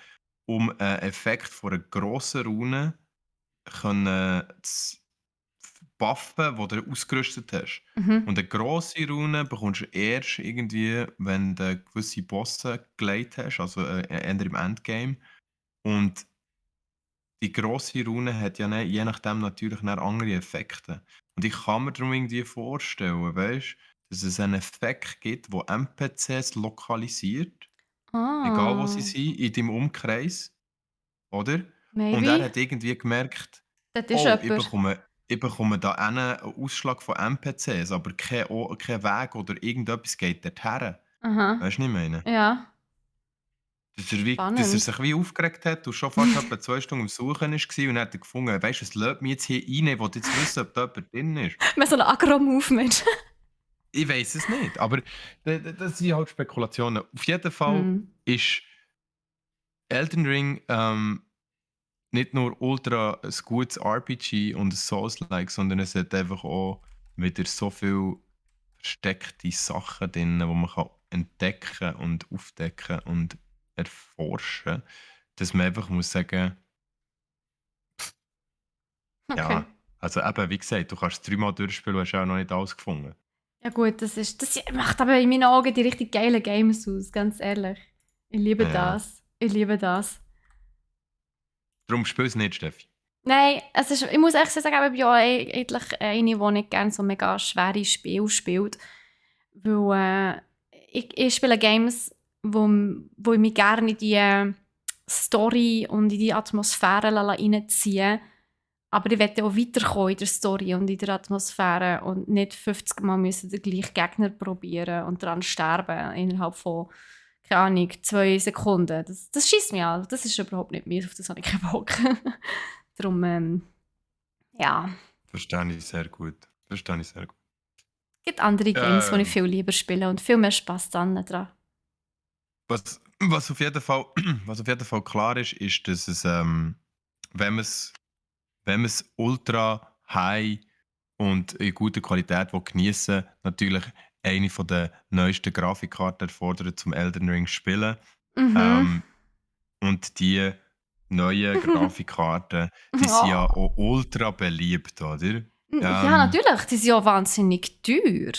um einen Effekt von einer grossen Rune zu buffen, die du ausgerüstet hast. Mhm. Und eine grosse Rune bekommst du erst irgendwie, wenn du gewisse Bosse geleitet hast, also eher im Endgame. Und die grosse Rune hat ja je nachdem natürlich dann andere Effekte. Und ich kann mir darum irgendwie vorstellen, weißt, dass es einen Effekt gibt, der NPCs lokalisiert, egal wo sie Ah, sind, in deinem Umkreis, oder? Und er maybe. hat irgendwie gemerkt, Das ist oh, jemand. ich bekomme da einen Ausschlag von NPCs, aber kein Weg oder irgendetwas geht dorthin. Aha. Weißt du, was ich meine? Ja. Dass er Spannend. sich wie aufgeregt hat und schon fast etwa 2 Stunden am Suchen war und dann hat er gefunden, weisst du, es lässt mich jetzt hier rein, ich will jetzt wissen, ob da jemand drin ist. Mehr so ein Agro-Movement. Ich weiß es nicht, aber das sind halt Spekulationen. Auf jeden Fall Hm. ist Elden Ring nicht nur ultra ein gutes RPG und ein Souls-like, sondern es hat einfach auch wieder so viel versteckte Sachen drin, die man kann entdecken und aufdecken und erforschen, dass man einfach muss sagen, Okay. ja, also eben, wie gesagt, du kannst es 3-mal durchspielen und hast auch noch nicht alles gefunden. Ja gut, das macht aber in meinen Augen die richtig geilen Games aus, ganz ehrlich. Ich liebe Ja. das. Ich liebe das. Darum spiel es nicht, Steffi. Nein, ich muss echt sagen, ich bin ja eigentlich eine, die nicht gerne so mega schwere Spiele spielt. Weil ich spiele Games, wo ich mich gerne in die Story und in die Atmosphäre reinziehen lasse. Aber ich möchte auch weiterkommen in der Story und in der Atmosphäre und nicht 50 Mal müssen den gleichen Gegner probieren und daran sterben innerhalb von, keine Ahnung, 2 Sekunden. Das schießt mich an. Das ist überhaupt nicht mir, auf das habe ich keinen Bock. Darum, ja, Verstehe ich sehr gut. Verstehe ich sehr gut. es gibt andere Games, die ich Ähm, viel lieber spiele und viel mehr Spass dran. was auf jeden Fall, was auf jeden Fall klar ist, ist, dass es, wenn man es wenn man es ultra high und in guter Qualität genießen will, natürlich eine der neuesten Grafikkarten erfordert, zum Elden Ring zu spielen. Mhm. Ähm, und die neuen Grafikkarten, die sind ja Oh. auch ultra beliebt, oder? Ja, natürlich, die sind ja wahnsinnig teuer.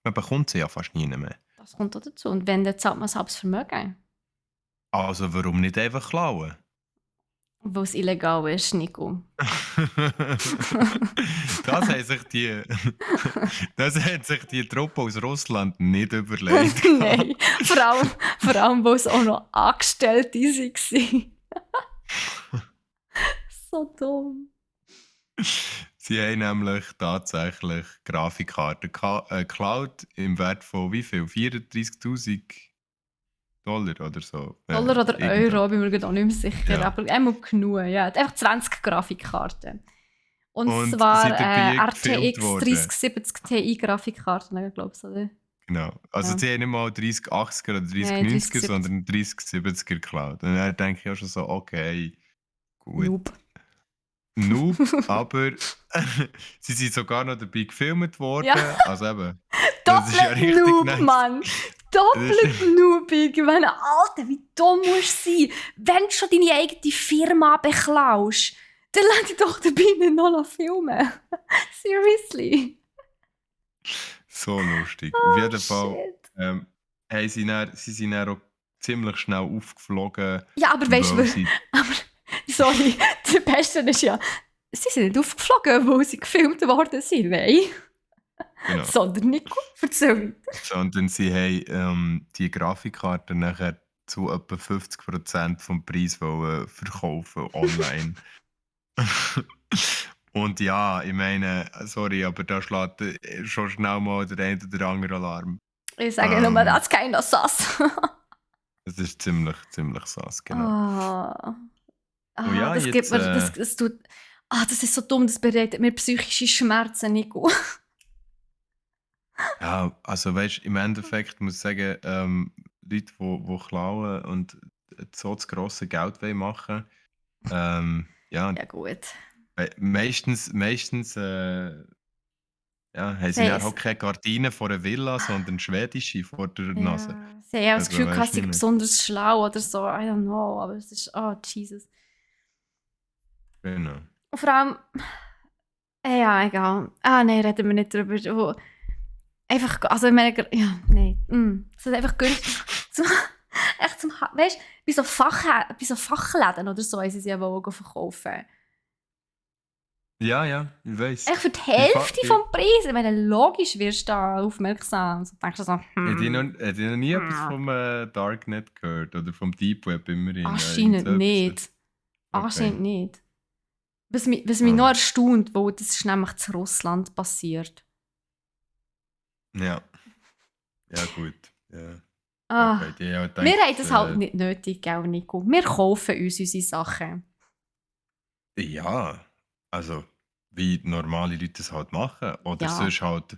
Man bekommt sie ja fast nie mehr. Das kommt auch dazu. Und wenn, dann zahlt man selbst Vermögen. Also warum nicht einfach klauen? Weil es illegal ist, Nico. Das haben sich die, das hat sich die Truppe aus Russland nicht überlegt. Nein, vor allem, weil es auch noch Angestellte waren. So dumm. Sie haben nämlich tatsächlich Grafikkarten geklaut im Wert von wie viel? 34.000 Dollar oder so. Dollar oder Euro, bin mir gerade auch nicht mehr sicher. Ja. Aber einmal genug, ja. Einfach 20 Grafikkarten. Und Und zwar sind dabei RTX gefilmt worden. 3070 Ti Grafikkarten, glaube ich, oder? Genau. Also Ja. sie haben nicht mal 3080er oder 3090er, sondern 3070er geklaut. Und dann denke ich auch schon so, okay, gut. Noob, aber sie sind sogar noch dabei gefilmt worden. Ja. Also eben, das ist ja Doppelt richtig Noob, nice. Mann! Doppelt Noobig! Ich meine, Alter, wie dumm musst du sein? Wenn du schon deine eigene Firma beklaust, dann lass dich doch dabei nicht noch filmen. Seriously. So lustig. Auf jeden Fall Shit. sie sind dann auch ziemlich schnell aufgeflogen. Ja, aber weißt weil du, sie- sorry, der Beste ist ja, sie sind nicht aufgeflogen, weil sie gefilmt worden sind, nein. Genau. Sondern Nico, erzähl weiter. Sondern sie haben die Grafikkarte nachher zu etwa 50% vom Preis wollen verkaufen online. Und ja, ich meine, sorry, aber da schlägt schon schnell mal der eine oder andere Alarm. Ich sage nur, das ist kein Sass. Das ist ziemlich sass, genau. Das jetzt, gibt mir, das tut, das ist so dumm, das bereitet mir psychische Schmerzen, Nico. Ja, also weißt, im Endeffekt muss ich sagen, Leute, die klauen und so das grosse Geld machen wollen, ja, Ja, gut. meistens haben sie dann halt keine Gardinen vor einer Villa, sondern schwedische vor der Nase. Ja, sie haben auch das Also, Gefühl, weißt dass du sie nicht. besonders schlau oder so, I don't know, aber es ist, Jesus. Genau. Und vor allem, ja, egal. Nein, reden wir nicht drüber. Einfach, also ich meine, ja, nein. Es ist einfach günstig. Weißt du, bei so Fachläden oder so, haben sie sie ja wohl verkaufen. Ja, ich weiss. Echt für die Hälfte vom Preis. Ich meine, logisch wirst du da aufmerksam. So denkst du so, Hätte ich noch nie etwas vom Darknet gehört oder vom Deep Web immerhin? Anscheinend Ja, nicht. Okay. Anscheinend nicht. Was mich noch erstaunt, weil das ist nämlich zu Russland passiert. Ja. Ja, gut. Ja. Okay, die haben gedacht, wir haben das halt nicht nötig, gell, Nico? Wir kaufen uns unsere Sachen. Ja, also wie normale Leute das halt machen. Oder Ja. sonst halt.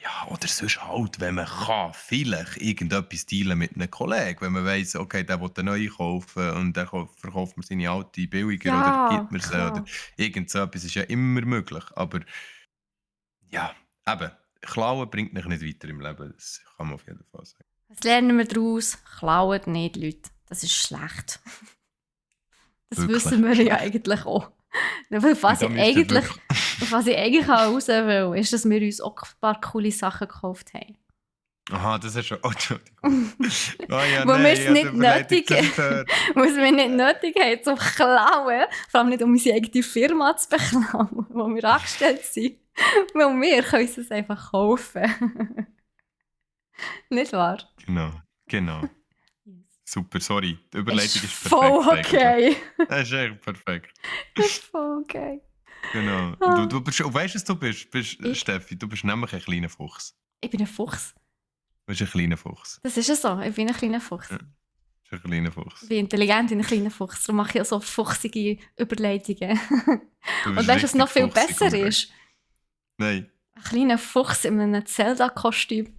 Ja, oder sonst halt, wenn man kann, vielleicht irgendetwas dealen mit einem Kollegen. Wenn man weiss, okay, der will eine neue kaufen und der verkauft mir seine alte billiger Ja, oder gibt mir sie. klar. Oder irgend so etwas ist ja immer möglich. Aber ja, eben, Klauen bringt mich nicht weiter im Leben. Das kann man auf jeden Fall sagen. Was lernen wir daraus? Klaut nicht, Leute. Das ist schlecht. Das Wirklich wissen wir ja schlecht. eigentlich auch. Was Da ich müsst ihr eigentlich wirklich- was ich eigentlich auch raus will, ist, dass wir uns auch ein paar coole Sachen gekauft haben. Aha, das ist schon. Oh, Entschuldigung. Ja, Wo nein, wir es ich habe nicht die Überleitung nötig zerstört. Was wir nicht nötig haben, zu klauen. Vor allem nicht, um unsere eigene Firma zu beklauen, wo wir angestellt sind. Weil wir können uns das einfach kaufen. Nicht wahr? Genau. Super, sorry. Die Überleitung ist perfekt. voll okay. eigentlich. Das ist echt perfekt. Ist voll okay. Genau. Ah. Du bist, weißt du, was du bist, Ich? Steffi? Du bist nämlich ein kleiner Fuchs. Ich bin ein Fuchs. Du bist ein kleiner Fuchs. Das ist ja so. Ich bin ein kleiner Fuchs. Ja. Du bist ein kleiner Fuchs. Ich bin intelligent wie ein kleiner Fuchs. Darum mache ich auch so fuchsige Überleitungen. Du Und bist weißt du, was noch viel richtig fuchsig besser unterwegs. ist? Nein. Ein kleiner Fuchs in einem Zelda-Kostüm.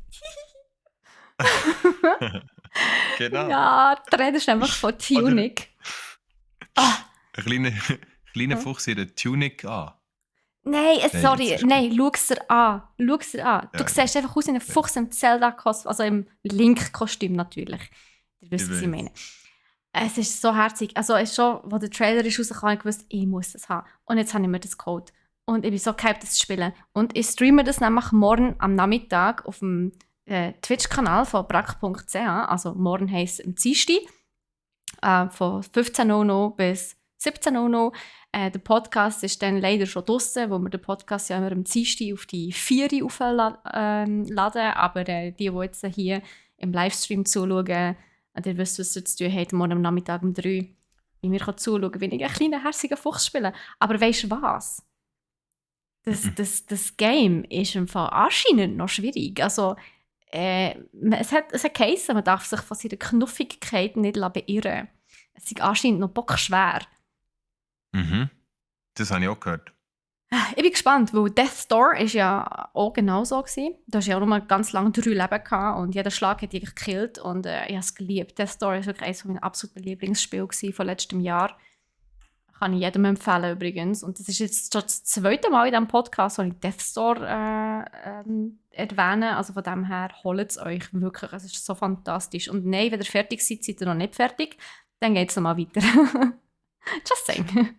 Genau. Ja, die Rede ist nämlich von Tunic. Ah, Ein kleiner Hm? Fuchs in der Tunic an. nein, Nein, sorry. das ist Nein, schau es dir an. Schau es dir an. Du Ja. siehst einfach aus wie ein Fuchs im Zelda-Kostüm. Also im Link-Kostüm natürlich. Ihr wisst, was ich weiß. meine. Es ist so herzig. Also es ist schon, als der Trailer ist rausgekommen, habe ich gewusst, ich muss das haben. Und jetzt habe ich mir das geholt. Und ich bin so gehypt, das zu spielen. Und ich streame das nämlich morgen am Nachmittag auf dem Twitch-Kanal von brack.ch. Also morgen heisst es am Dienstag. Von 15.00 bis 17.00. Der Podcast ist dann leider schon draussen, wo wir den Podcast ja immer am Dienstag auf die 4 Uhr aufladen. Aber die jetzt hier im Livestream zuschauen, und ihr wisst, was ihr zu tun habt, morgen am Nachmittag um 3 Uhr, wie mir zuschauen, wenn ich einen kleinen, herzigen Fuchs spiele. Aber weisst du was? Das Game ist im Fall anscheinend noch schwierig. Also, es hat geheißen, man darf sich von seiner Knuffigkeit nicht beirren. Es ist anscheinend noch bockschwer. Mhm. Das habe ich auch gehört. Ich bin gespannt, weil Death's Door war ja auch genau so. Da hast ja auch noch ganz lange 3 Leben gehabt und jeder Schlag hat dich gekillt und ich habe es geliebt. Death's Door war wirklich eines meiner absoluten Lieblingsspiele von letztem Jahr. Kann ich jedem empfehlen übrigens. Und das ist jetzt schon das 2. Mal in diesem Podcast, wo ich Death's Door erwähne. Also von dem her, holt es euch wirklich. Es ist so fantastisch. Und nein, wenn ihr fertig seid, seid ihr noch nicht fertig. Dann geht es nochmal weiter. Just saying.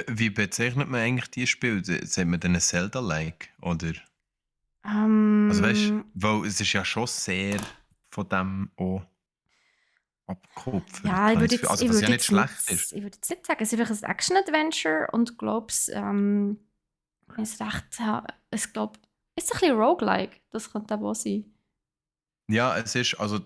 Wie bezeichnet man eigentlich die Spiele? Sagt man dann ein Zelda-like? Oder? Ähm, Also weißt du, weil es ist ja schon sehr von dem auch abgekupfert. Ja, ich habe würde das Gefühl. jetzt, Also ich was würde ja nicht jetzt schlecht nicht, ist. ich würde jetzt nicht sagen, es ist einfach ein Action-Adventure und glaube wenn ich es recht habe, es glaube, ist ein bisschen roguelike, das könnte auch sein. Ja, es ist, also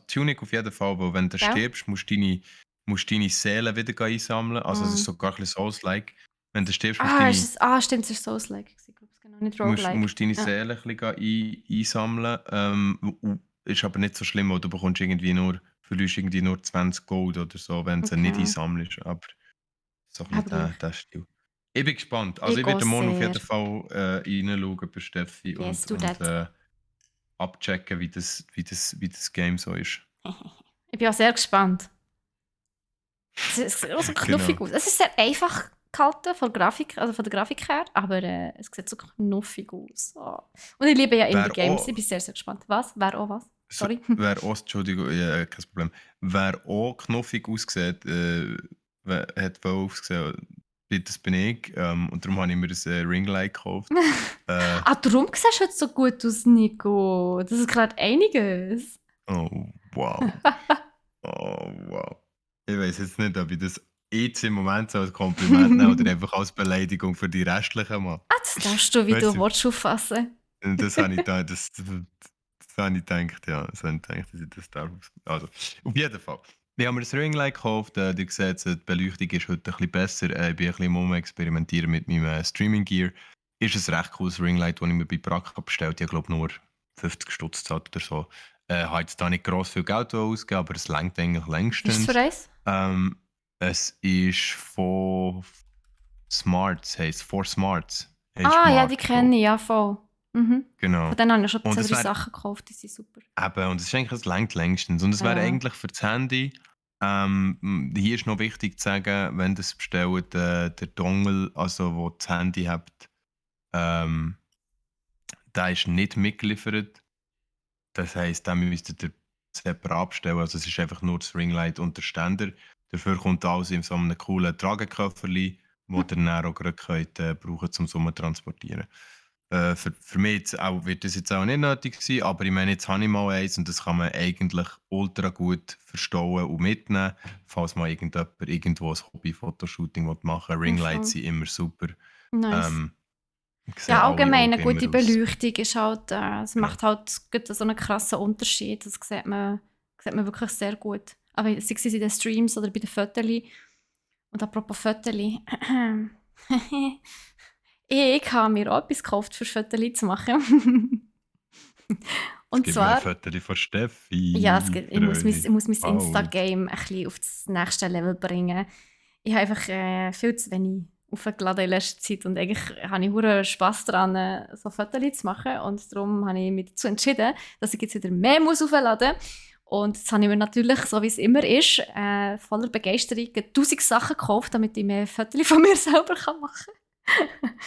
Tunic auf jeden Fall, weil wenn du Gell? stirbst, musst du deine Seelen wieder einsammeln. Also es ist Mm. sogar ein bisschen Souls-like. Wenn du stirbst, musst du Stimmt, es ist Souls-like, ich glaube es genau, nicht musst, roguelike. musst deine Ja, Seelen ein bisschen einsammeln. Ist aber nicht so schlimm, weil du bekommst verlierst irgendwie nur 20 Gold oder so, wenn du sie nicht okay. einsammelst. Aber so ein Aber bisschen gleich. der Stil. Ich bin gespannt. Also Ich ich gehe werde morgen auf sehr. jeden Fall reinschauen bei Steffi Yes, und, do und that. abchecken, wie das Game so ist. Ich bin auch sehr gespannt. Es sieht auch so knuffig Genau. aus. Es ist sehr einfach gehalten von der Grafik her, aber es sieht so knuffig aus. Oh. Und ich liebe ja Indie-Games. Ich bin sehr, sehr gespannt. Was? Wer auch was? Sorry. Wer auch, Entschuldigung, ja, kein Problem. Wer auch knuffig aussieht, hat wohl ausgesehen, das bin ich. Und darum habe ich mir das Ringlight gekauft. Darum siehst du jetzt so gut aus, Nico. Das ist gerade einiges. Oh, wow. Oh, wow. Ich weiß jetzt nicht, ob ich das jetzt im Moment so als Kompliment nehme oder einfach als Beleidigung für die restlichen Mal. Das darfst du, wie Weißt du du, willst, auffassen. das habe ich da, das habe ich gedacht, ja. Das habe ich gedacht, dass ich das darf. Also, auf jeden Fall. Ich habe mir das Ringlight gekauft. Du siehst, die Beleuchtung ist heute ein bisschen besser. Ich bin ein bisschen am Experimentieren mit meinem Streaming-Gear. Ist ein recht cooles Ringlight, das ich mir bei Brack bestellt habe. Ich glaube nur 50 Stutz gezahlt oder so. Habe jetzt da nicht gross viel Geld ausgegeben, aber es reicht eigentlich Was ist es längstens. für eins? Es ist von Smarts, heisst 4 Smarts. Ja, die kenne ich, ja, voll. Mhm. Genau. Von denen habe ich schon Und 2, es 3 wäre Sachen gekauft, die sind super. eben, und es ist eigentlich, es reicht längstens. Und es wäre Ja. eigentlich für das Handy. Hier ist noch wichtig zu sagen, wenn das bestellt, der Dongle, also wo das Handy habt, ähm, der ist nicht mitgeliefert. Das heisst, den müsstet ihr separat bestellen. Also es ist einfach nur das Ringlight und der Ständer. Dafür kommt alles in so einem coolen Trageköfferli, wo ihr dann auch gerade könnt, brauchen zum Sommer transportieren. Für mich wird das jetzt auch nicht nötig sein, aber ich meine, jetzt habe ich mal eins und das kann man eigentlich ultra gut verstauen und mitnehmen, falls mal irgendjemand irgendwo ein Hobby-Fotoshooting machen will. Ringlights sind immer super. Nice. Sehen Ja, alle allgemein eine Augen gute immer aus. Beleuchtung ist halt, es Genau. macht halt gut so einen krassen Unterschied. Das sieht man wirklich sehr gut. Aber sei es in den Streams oder bei den Fotos. Und apropos Fotos. Ich habe mir auch etwas gekauft, für Fotos zu machen. Es Und gibt mir ein zwar, Foto von Steffi. ja, ich muss mein Bald. Insta-Game ein bisschen auf das nächste Level bringen. Ich habe einfach viel zu wenig aufgeladen in letzter Zeit und eigentlich habe ich hure Spass daran, so Fotos zu machen und darum habe ich mich dazu entschieden, dass ich jetzt wieder mehr aufladen muss. Und jetzt habe ich mir natürlich, so wie es immer ist, voller Begeisterung 1000 Sachen gekauft, damit ich mehr Fotos von mir selber machen kann.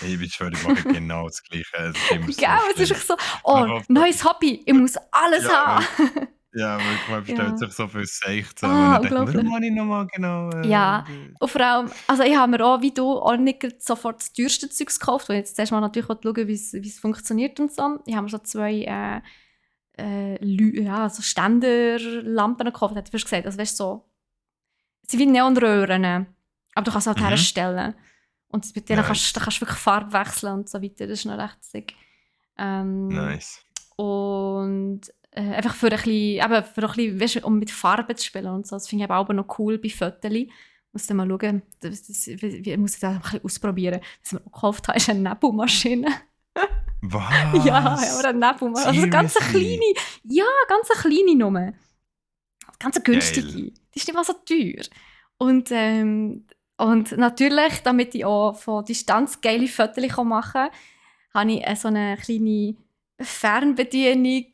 Ich bin schon, ich mache genau das Gleiche. Es ist immer so Gell, es ist schlimm. echt so, Man oh, kauft neues Hobby, ich muss alles Ja, haben. Ja, wirklich, man bestellt Ja. sich so viel Seich zusammen und dann denkt man: Unglaublich. «Warum habe ich noch mal genau, Ja, und vor allem, also ich habe mir auch, wie du, auch nicht gerade sofort das teuerste Zeugs gekauft, weil ich jetzt zuerst mal natürlich schauen will, wie es funktioniert und so. Ich habe mir so 2 ja, so Ständerlampen gekauft, hätte ich fast gesagt. Also weißt du, so, sie sind wie Neonröhren, aber du kannst es halt Mhm. herstellen. Und mit denen kannst Nice, du kannst wirklich Farbe wechseln und so weiter. Das ist noch recht sick. Ähm, nice. und einfach für ein bisschen, eben für ein bisschen, weißt du, um mit Farben zu spielen und so. Das finde ich aber auch noch cool bei Fotos. Muss dann mal schauen, wie muss ich das ein bisschen ausprobieren. Was ich mir auch gekauft habe, ist eine Nebelmaschine. Ja, aber Was? eine Nebelmaschine. Also ganz eine Seriously? kleine, ja, ganz eine kleine Nummer. Ganz eine Geil. günstige. Die ist nicht mal so teuer. Und, und natürlich, damit ich auch von Distanz geile Fotos machen kann, habe ich so eine kleine Fernbedienung,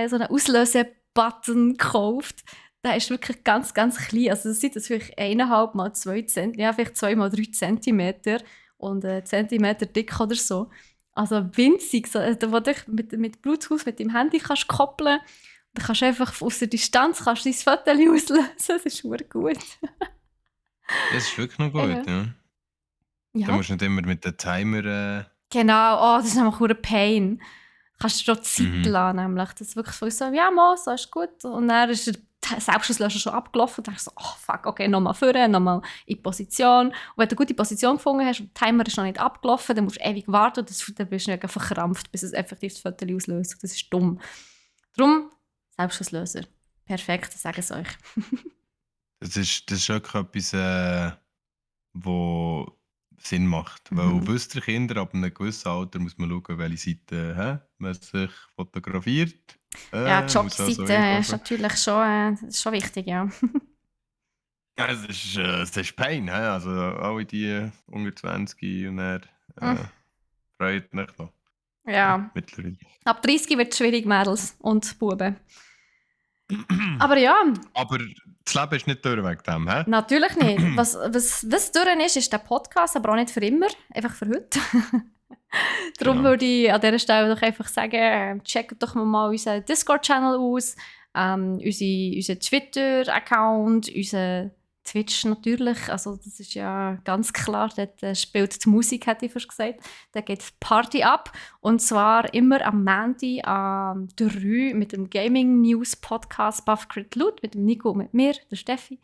so einen Auslöse-Button gekauft. Der ist wirklich ganz, ganz klein. Also das sind das vielleicht 1,5 mal 2 cm, ja, vielleicht 2 mal 3 Zentimeter und Zentimeter dick oder so. Also winzig, so, wo du mit Bluetooth mit dem Handy kannst koppeln. Dann kannst du einfach aus der Distanz kannst du dein Foto auslösen. Das ist super gut. Das ist wirklich noch gut, Ja. ja. Da Ja. musst du nicht immer mit dem Timer, Genau, oh, das ist nämlich ein Pain. Kannst du dir Zeit mhm. lassen, nämlich. Das ist wirklich so, ja, mal, so ist gut. Und dann ist der Selbstauslöser schon abgelaufen. Und dann denkst du so, oh fuck, okay, nochmal vorne, nochmal in Position. Und wenn du eine gute Position gefunden hast und der Timer ist noch nicht abgelaufen, dann musst du ewig warten und dann bist du nicht verkrampft, bis es effektiv das Foto auslöst. Das ist dumm. Darum, Selbstauslöser. Perfekt, ich sage es euch. Das ist wirklich etwas, wo Sinn macht. Weil Mhm. wisst ihr, Kinder ab einem gewissen Alter muss man schauen, welche Seite man sich fotografiert. Ja, die Muss also Jobseite ist natürlich schon, das ist schon wichtig, ja. ja, es ist Pain, also alle die unter 20 und dann Hm, freut mich noch. ja. Mittlerweile. Ab 30 wird es schwierig, Mädels und Buben. Aber ja, Aber das Leben ist nicht durch wegen dem, hä? natürlich nicht. Was durch ist der Podcast, aber auch nicht für immer, einfach für heute. Darum Genau. würde ich an dieser Stelle doch einfach sagen, checkt doch mal unseren Discord-Channel aus, unseren Twitter-Account, unseren Twitch natürlich. Also das ist ja ganz klar, dort spielt die Musik, hätte ich fast gesagt. Da geht die Party ab. Und zwar immer am Montag am 3 mit dem Gaming-News-Podcast Buff Crit Loot, mit dem Nico und mit mir, der Steffi.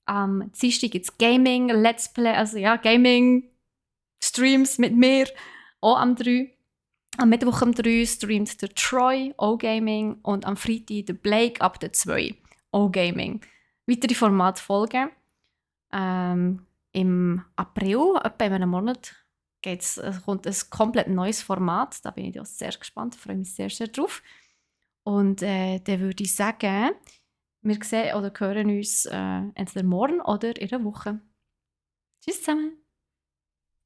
Am Dienstag gibt es Gaming, Let's Play, also ja, Gaming-Streams mit mir, auch am 3. Am Mittwoch am 3 streamt der Troy, auch Gaming. Und am Freitag der Blake ab der 2, auch Gaming. Weitere Formate folgen. Im April, etwa in einem Monat, kommt ein komplett neues Format. Da bin ich auch sehr gespannt, freue mich sehr, sehr drauf. Und dann würde ich sagen, wir sehen oder hören uns entweder morgen oder in einer Woche. Tschüss zusammen.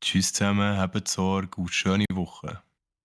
Tschüss zusammen, habt Sorge und schöne Woche.